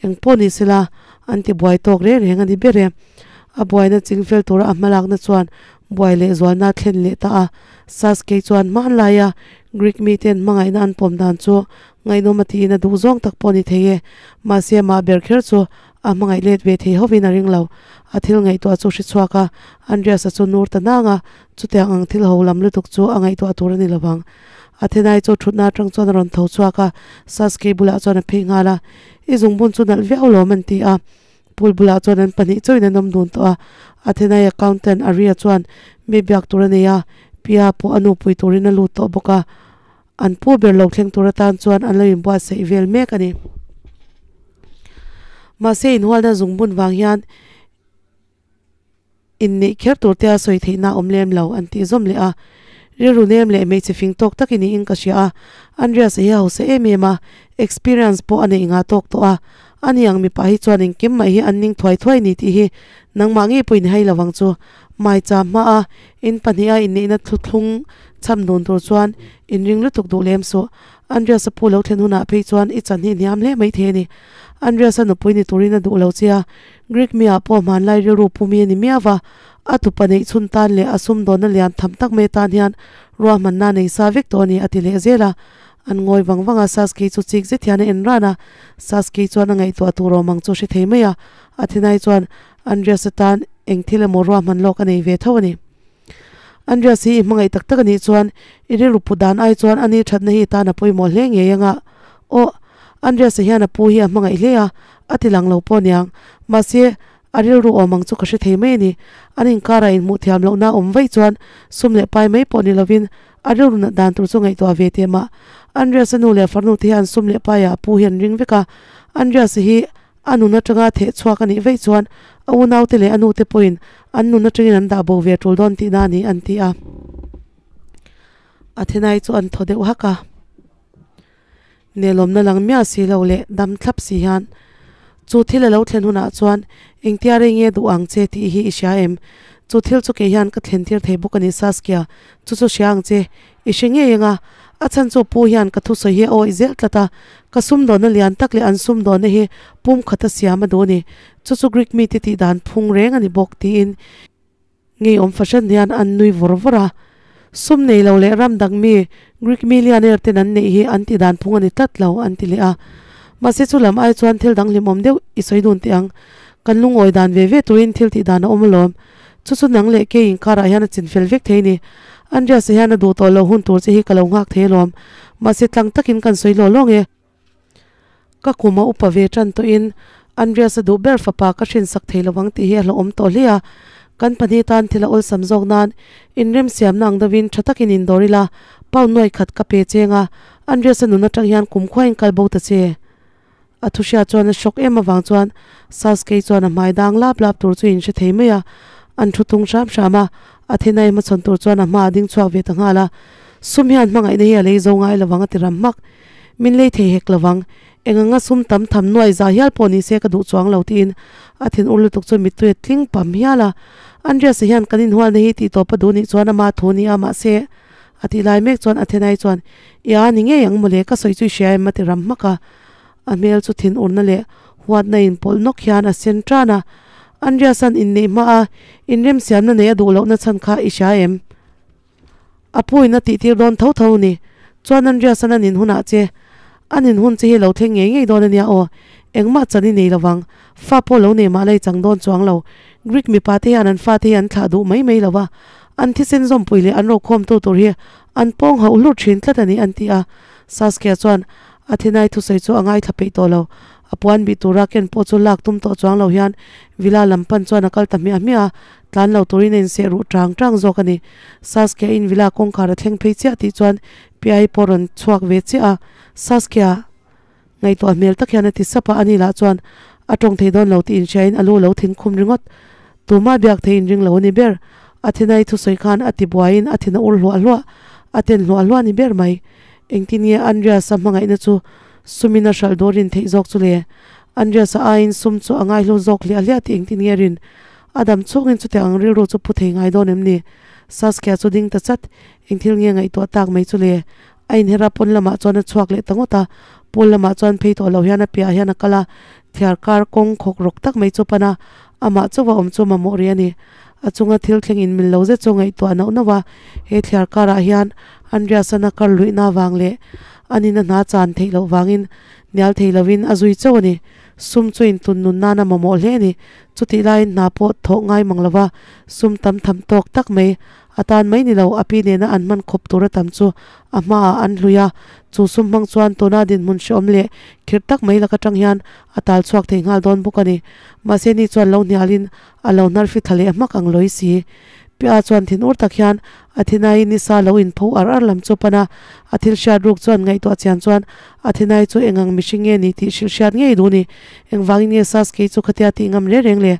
eng pawh ni sela an ti buai tawk reng reng a ni ber e. A buaina chingfel tura a hmalakna chuan buai leh zualna a thlen leh ta a. Sasuke chuan hmanlaia Greek miten hmangaihna an pawm dan chu ngaihnawm a tiin a duh zawng tak pawh a ni thei e. Mahse amah ber kher chu a hmangaih let ve thei hovin a ring lo. A thil ngaihtuah chu hre chhuak a, Andreas-a chu nur ta nang a, chutiang ang thil ho lam lutuk chu a ngaihtuah tur a ni lo vang. Athenai chu thutna atang chuan a rawn tho chhuak a, Sasuke bulah chuan a phei nghal a, I zungbun chu nalh viau lawm an ti a. Pool bulah chuan an pahnih chauhin an awm dun tawh a, Athenai accountant Aria chuan mi biak tur a nei a, Pia pawh a nupui turin a lut tawh bawk a, an pu ber lo thleng tur atan chuan an lo inbuatsaih vel mek a ni. Mahse inhualna zungbun vang hian inneih kher tur te a sawi theihna a awm lem lo an tih zawm leh a, rilru nem leh hmeichhe fing tawk tak i niin ka hria a, Andreas a hi a hausa em em a, experience pawh a neih ngah tawk tawh a, ani ang mipa hi chuan engkim mai hi an ning thuai thuai ni tih hi nangmah ngei pawhin hai lovang chu. Maicham hma a in pahniha inneihna thuthlung cham dun tur chuan inring lutuk duh lem suh. Andreas a pu lo thlen hunah phei chuan i chan hi hniam hle mai thei a ni. Andreas a nupui ni turin a duh lo che a, Greek mi ah pawh hmanlai rilru pu mi a ni miau va, a tupa neih chhun tan leh a sumdawnna lian tham tak mai atan hian ruahmanna a nei sa vek tawh a ni a ti leh zel a. An ngawi vang vang a, Sasuke chu chik zet hian a en ran a, Sasuke chuan a ngaihtuah tur awm ang chu a hre thei mai a, Athenai chuan Andreas atan eng thil emaw ruahman lawk a nei ve tho a ni. Andreas hi i hmangaih tak tak a nih chuan i rilru put dan ai chuan ani thatna hi i tan a pawimawh hle ngei anga. Aw, Andreas-a hian a pu hi a hmangaih hle a, a ti lang lo pawh aniang. Mahse, a rilru awm ang chu ka hre thei mai a ni. An inkarah inhmuh thiam lohna a awm vaih chuan sum leh pai mai pawh ni lovin a rilru nat dan tur chu ngaihtuah ve teh mah. Andreas-a nu leh farnu te hian sum leh paiah a pu hi an ring vek a, Andreas-a hi A nun atanga theh chhuak a nih vaih chuan a unaute leh a nute pawhin an nun atangin an dah bo ve tul dawn tihna a ni an ti a. Athenai chu an thaw deuh hak a. Nelawmna lang miah si lo leh dam thlap si hian, Chu thil a lo thlen hunah chuan engtia rei nge duh ang che tih hi i hria em? Chu thil chu kei hian ka thlen tir thei bawk a ni Saskia, chu chu hria ang che. I hre ngei anga, a chhan chu pu hian ka thusawi hi a awih zel tlat a, ka sumdawnna lian tak leh an sumdawnna hi pum khata siam a duh a ni. Chu chu Greek mite tih dan phung reng a ni bawk, tiin ngeiawm fahran hian an nui vawr vawr a. Sum nei lo leh ram dang mi Greek millionaire ten an neih hi an tih dan phung a ni tlat lo, an ti leh a. Mahse chu lam ai chuan thil dang hlimawm deuh i sawi dun teh ang. Kan lungawi dan ve ve turin thil tih dan a awm alawm. Chu chu nang leh kei inkarah hian a chinfel vek thei ni. Andreas-a hian a duh tawh loh hun tur che hi ka lo nghak thei alawm. Mahse tlang takin kan sawi lawh lawng e. Ka kum a upa ve tan tawhin Andreas-a duh ber fapa ka hrinsak thei lovang tih hi a hlauhawm tawh hle a. Kan pahnih tan thil a awlsam zawk nan inremsiamna ang deuhin tha takin indawr ila, pound nuai khat ka pe cheng a, Andreas-a nun atang hian kumkhua in kal bo ta che. A thu hriat chuan a shock em avang chuan Sasuke chuan a hmai dang lap lap tur chu in hre thei mai a, an thu tung hram hram a, a thinai hmachhawn tur chuan a hma a ding chhuak ve ta nghal a, sum hian hmangaihna hi a lei zo ngai lovang a ti ram hmak. Min lei thei hek lovang, eng anga sum tam tham nuai za hial pawh ni se ka duh chuang lo tiin a thin ur lutuk chu mittui a tling pam hial a, Andreas-a hian kan inhualna hi tih tawp a duh nih chuan ama thu ni a mahse A tih lai mek chuan Athenai chuan, Ia ni ngei ang mawle, ka sawi chu i hria em? a ti ram hmak a. A hmel chu thinurna leh huatna inpawlh nawk hian a sen tan a. Andreas-a'n inneih hma a inremsiamna nei a duh lohna chhan kha i hria em? A puiin a tihtir dawn tho tho ni. Chuan Andreas-a'n a nin hunah che, A nin hun che hi lo thleng ngei ngei dawn a nia aw, engmah chan i nei lovang, fa pawh lo nei mah la i chang dawn chuang lo. Greek mipa te hian an fate hi an thlah duh mai mai lo va, an thisen zawmpui leh an rokhawmtu tur hi an pawng hauh hlur thin tlat a ni an ti a. Saskia chuan Athenai thusawi chu a ngaithla peih tawh lo. A puan bih tura ken pawh chu lak tum tawh chuang lo hian villa lam pan chuan a kal ta hmiah hmiah a, tlan lo turin a inseh ruh tang tang zawk a ni. Saskia in villa kawngkhar a thleng phei chiah tih chuan Piai pawh rawn chhuak ve chiah a, Saskia! Ngaihtuah hmel tak hian a ti sap a, ani lah chuan a tawng thei dawn lo tih inhriain a lu lo thin khum ringawt. Tumah biak thei inring lo a ni ber. Athenai thusawi khan a ti buaiin a thin a ur hluah hluah, a ten hluah hluah a ni ber mai. Engtin nge Andreas-a hmangaihna chu sumin a hralh dawr rin theih zawk chu le? Andreas-a aiin sum chu a ngaihlu zawk hliah hliah tih engtin nge rin? A dam chhungin chutiang ang rilru chu pu thei ngai dawn em ni? Saskia chu ding ta chat, engthil nge ngaihtuah tak mai chu le? A inher a, pawn lamah chuan a chhuak leh ta ngawt a, pool lamah chuan phei tawh lo hian a piahah hian a kal a, thiar kar kawng khawk rawk tak mai chu pan a, amah chauha awm chu mamawh rih a ni. A chunga thil thleng inmil lo zet chu ngaihtuah nauh nauh a, he thliar karah hian Andreas-an a kar luihna avang leh a nina hna chan theih loh vangin hnial thei lovin a zui chauh a ni. Sum chu intun nun nan a mamawh hle a ni. Chutih laiin hna pawh thawh ngai mang lova sum tam tham tawk tak mai A tan mai ni lo, a pi nena an hman khawp tur a tam chu a hmaah an hlui a, chu sum hmang chuan tuna dinhmun hrehawm leh khirh tak mai lak atang hian a tal chhuak thei nghal dawn bawk a ni. Mahse ni chuan lo hnialin a lo hnar fi thla leh hmak ang lawi si. Pia chuan thin ur tak hian Athenai nisa lo inpho ar ar lam chu pan a, a thil hriat ruk chuan ngaihtuah chian chuan Athenai chu engang mihring nge ni tih hrilh hriat ngei duh ni. Engvangin nge Sasuke chu khatia tih ngam reng reng le?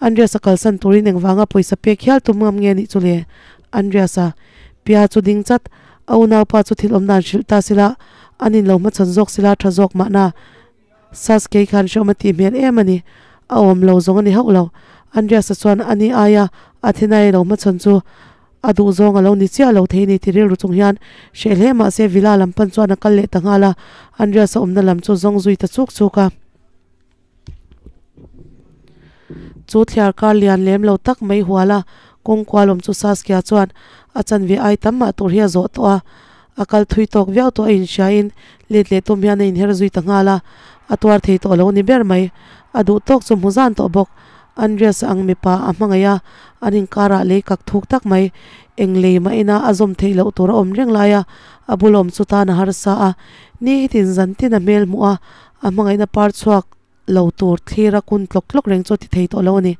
Andreas-a kalsan turin engvanga pawisa pek hial tum ngam nge nih chu le? Andreas-a pia chu ding chat, a unaupa chu thil awm dan hrilh ta sila, an in lo hmachhawn zawk sila tha zawk mahna. Sasuke khan hrehawm a tih hmel em a ni, a awm lo zawng a ni hauh lo. Andreas-a chuan ani aia Athena-i lo hmachhawn chu a duh zawng a lo ni chiah lo thei ni ti rilru chung hian hreh hle mahse villa lam pan chuan a kal leh ta nghal a, Andreas-a awmna lam chu zawng zui ta chuk chuk a. Chu thliar kar lian lem lo tak mai hual a, kawng kual awm chu Saskia chuan a chanve ai tam mah tur hi a zawh tawh a. A kal thui tawk viau tawh a inhriain let leh tum hian a inher zui ta nghal a, a tuar thei tawh lo ni ber mai. A duh tawk chu hmu zan tawh bawk. Andreas ang mipa a hmangaih a, an inkarah lei kak thuk tak mai. Eng lei mah ina a zawm theih loh tur a awm reng lai a, a bul awm chu tan a harsa a. Ni hitin zan tin a hmel hmuh a, A hmangaihna par chhuak lo tur thlir a kun tlawk tlawk reng chu a ti thei tawh lo a ni.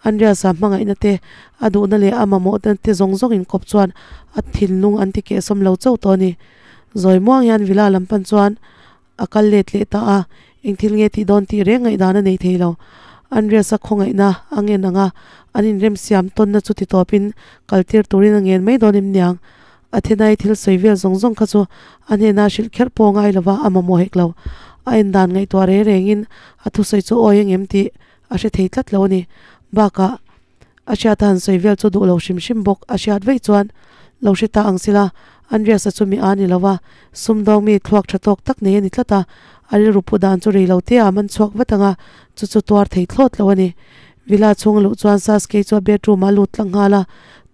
Andreas-a hmangaihna te, a duhna leh a mamawhna te zawng zawng inkawp chuan a thinlung an ti kehsawm lo chauh tawh a ni. Zawi muang hian villa lam pan chuan a kal let leh ta a, eng thil nge tih dawn tih reng ngaihdan a nei thei lo. Andreas-a khawngaihna a ngen ang a, an inremsiam tawnna chu ti tawpin kaltir turin a ngen mai dawn em niang. Athenai thil sawi vel zawng zawng kha chu a hnena hrilh kher pawh ngai lova a mamawh hek lo. A en dan ngaihtuah reng rengin a thusawi chu awi engem tih a hre thei tlat lo a ni. Bakah a hriat a han sawi vel chu duh lo hrim hrim bawk a hriat vaih chuan lo hre ta ang sila Andreas-a chu mi a ni lo a, sumdawng mi thluak tha tawk tak nei a ni tlat a, a rilru put dan chu rei lo te ah man chhuak vat ang a, chu chu tuar thei thlawt lo a ni. Villa chhung a luh chuan Sasuke chu a bedroom ah a lut tlang nghal a,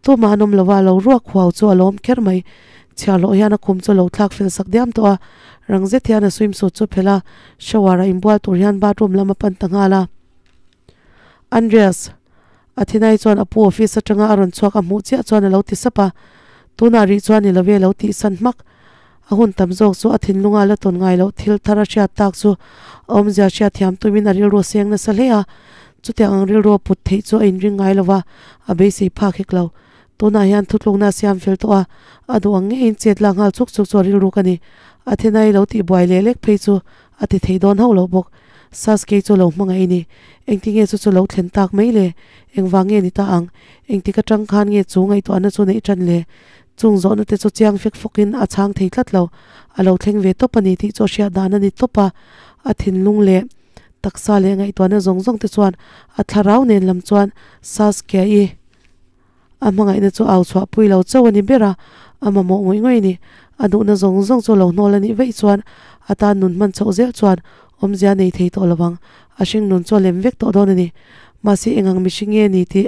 tumah an awm lo a, lo ruak huau chu a lawm kher mai. Chhiarhlawh hian a khum chu a lo thlak fel sak diam tawh a, rang zet hian a swimsuit chu phelh a, shower ah inbual tur hian bathroom lam a pan ta nghal a. Andreas, Athenai chuan a pu office atanga a rawn chhuak a hmuh chiah chuan a lo ti sap a, tunah rih chuan ni lo ve lo tih san hmak. A hun tam zawk chu a thinlunga la tawn ngai loh thil thar a hriat tak chu a awmzia hriatthiam tumin a rilru a seng nasa hle a, chutiang ang rilru a put theih chu a inring ngai lo va, a beisei phak hek lo. Tunah hian thutlukna a siam fel tawh a, a duh ang ngeiin chet lak nghal chuk chuk chu a rilru ka ni. Athenai lo tihbuai leh lek phei chu a ti thei dawn hauh lo bawk. Sasuke chu lo hmangaih a ni. Engtinge chu chu lo thlen tak mai le? Engvang nge ni ta ang? Engtik atang khan nge chu ngaihtuahna chu neih tan le? Chung zawhna te chu chiang fek fawkin a chhang thei tlat lo. A lo thleng ve tawp a ni tih chu a hriat dan a ni tawp a. A thinlung leh taksa leh ngaihtuahna zawng zawng te chuan a thlarau nen lam chuan Sasuke-i a hmangaihna chu au chhuah pui lo chauh a ni ber a, a mamawh ngawih ngawih a ni. A duhna zawng zawng chu lo hnawl a nih vaih chuan a tan nun hman chhoh zel chuan awmzia a nei thei tawh lo vang. A hringnun chu a lem vek tawh dawn a ni. Mahse engang mihring nge ni tih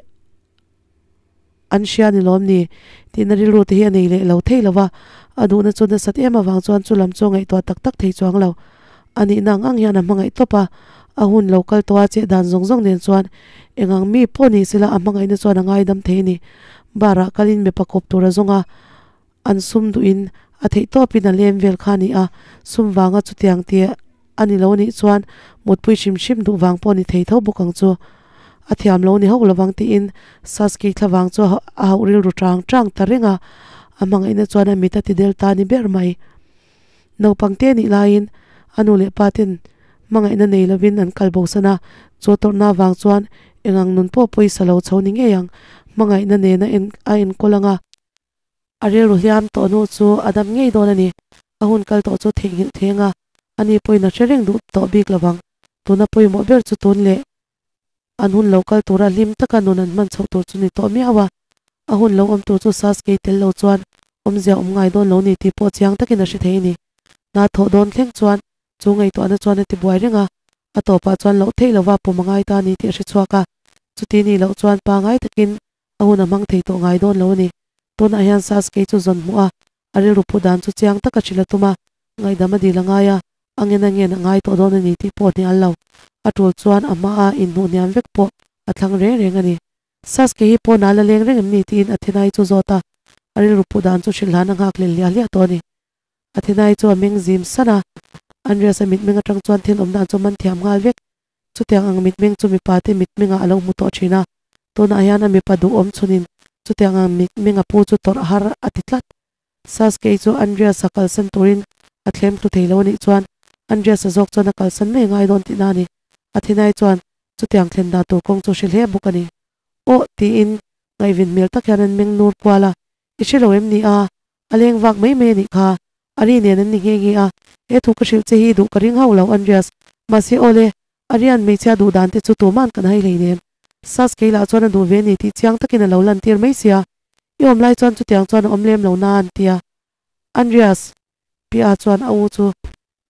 An hria ni lawm ni? Tihna rilru te hi a nei leh lo thei lo va, a duhna chu nasat em avang chuan chu lam chu a ngaihtuah tak tak thei chuang lo. A nihna ang ang hian a hmangaih tawp a, a hun lo kal tawh a cheh dan zawng zawng nen chuan eng ang mi pawh ni sela a hmangaihna chuan a ngaidam thei a ni. Bar ah kalin mipa kawp tur a zawng a, an sum duhin. A theih tawpin a lem vel kha a ni a, sum vanga chutiang ti a ni lo nih chuan mutpui hrim hrim duh vang pawh a ni thei tho bawk ang chu. A thiam lo ni hauh lovang tiin Sasky thlavang chu a hauh rilru chang chang ta reng a, a hmangaihna chuan a mit a ti del ta ni ber mai. Naupang te nih laiin a nu leh pa ten hmangaihna nei lovin an kal bosan a, chu tawrhna vang chuan engang nun pawh pawisa lo chho ni ngei ang, hmangaihna nena a enkawl ang a. A rilru hliam tawh hnu chu a dam ngei dawn a ni. A hun kal tawh chu theihnghilh theng a, ani pawhin a hre reng duh tawh bik lo vang. Tuna pawimawh ber chu tun leh an hun lo kal tura hlim taka nun an hman chhoh tur chu ni tawh miau a. A hun lo awm tur chu Sasuke tel lo chuan awmzia awm ngai dawn lo ni tih pawh chiang takin a hre thei a ni. Hna thawh dawn thleng chuan chu ngaihtuahna chuan a ti buai reng a, a tawpah chuan loh theih lova pawm a ngai ta a ni tih a hre chhuak a. Chuti nih loh chuan pangai takin A hun a hmang thei tawh ngai dawn lo a ni. Tunah hian Sasuke chu zawn hmuh a, a rilru phu dan chu chiang taka hrilh a tum a, ngaihdam a dil a ngai a, a ngen a ngen a ngai tawh dawn a ni tih pawh hnial lo. A tul chuan a hma a inhnuh hniam vek pawh a thlang reng reng a ni. Sasuke hi pawnah la leng reng em ni tiin Athenai chu zawt a, a rilru phu dan chu hrilh hlan a nghak lel hliah hliah tawh a ni. Athenai chu a meng zim san a, Andreas a mitmeng atang chuan thil awm dan chu a man thiam nghal vek. Chutiang ang mitmeng chu mipa te mitmengah a lo hmu tawh thin a, tunah hian a mipa duhawm chhunin chutiang ang mitmeng a pu chu tawrh har a ti tlat. Sasuke chu Andreas-a kalsan turin a thlem thlu thei lo a nih chuan Andreas-a zawk chuan a kalsan mai ngai dawn tihna a ni. Athenai chuan chutiang thlen dan tur kawng chu hre hle bawk a ni. Aw tiin ngaihvin hmel tak hian an meng nur kual a, I hre lo em ni a? A leng vak mai mai a nih kha. Ari nen an ni nghe nghe a, he thu ka hrilh che hi duh ka ring hauh lo Andreas. Mahse awle, Arian hmeichhia duh dan te chu tuman kan hai hleinem. Sasuke lah chuan a duh ve ni tih chiang takin a lo lan tir mai sia. I awm lai chuan chutiang chuan a awm lem lo na an ti a. Andreas, Pia chuan a u chu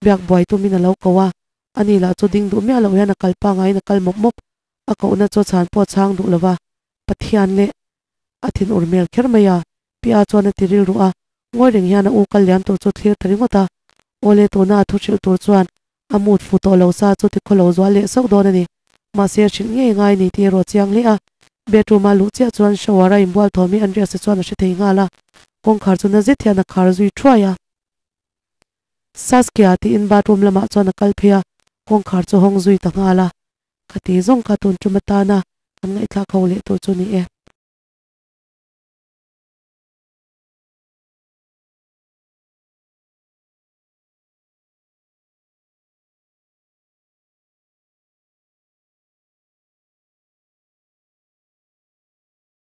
biak buai tumin a lo ko a, ani lah chu ding duh miah loh hian a kal pangaiin a kal mawp mawp. A kohna chu chhan pawh a chhang duh lova, Pathian leh a thin ur hmel kher mai a, Pia chuan a ti rilru a, ngawi reng hian a u kal liam tur chu thlir ta ringawt a, Awle tuna a thu hrilh tur chuan a mut fu tawh lo sa chu tikhaw lo zual leh sauh dawn a ni. Mahse a hrilh ngei ngai ni tih erawh chiang hle a, bedroom a luh chiah chuan shower a inbual thawm hi Andreas-a chuan a hre thei nghal a, kawngkhar chu na zet hian a khar zui thuai a. Saskia tiin bathroom lamah chuan a kal phei a, kawngkhar chu hawng zui ta nghal a. Khati zawng kha tun tum atana kan ngaihthlak ho leh tur chu ni e.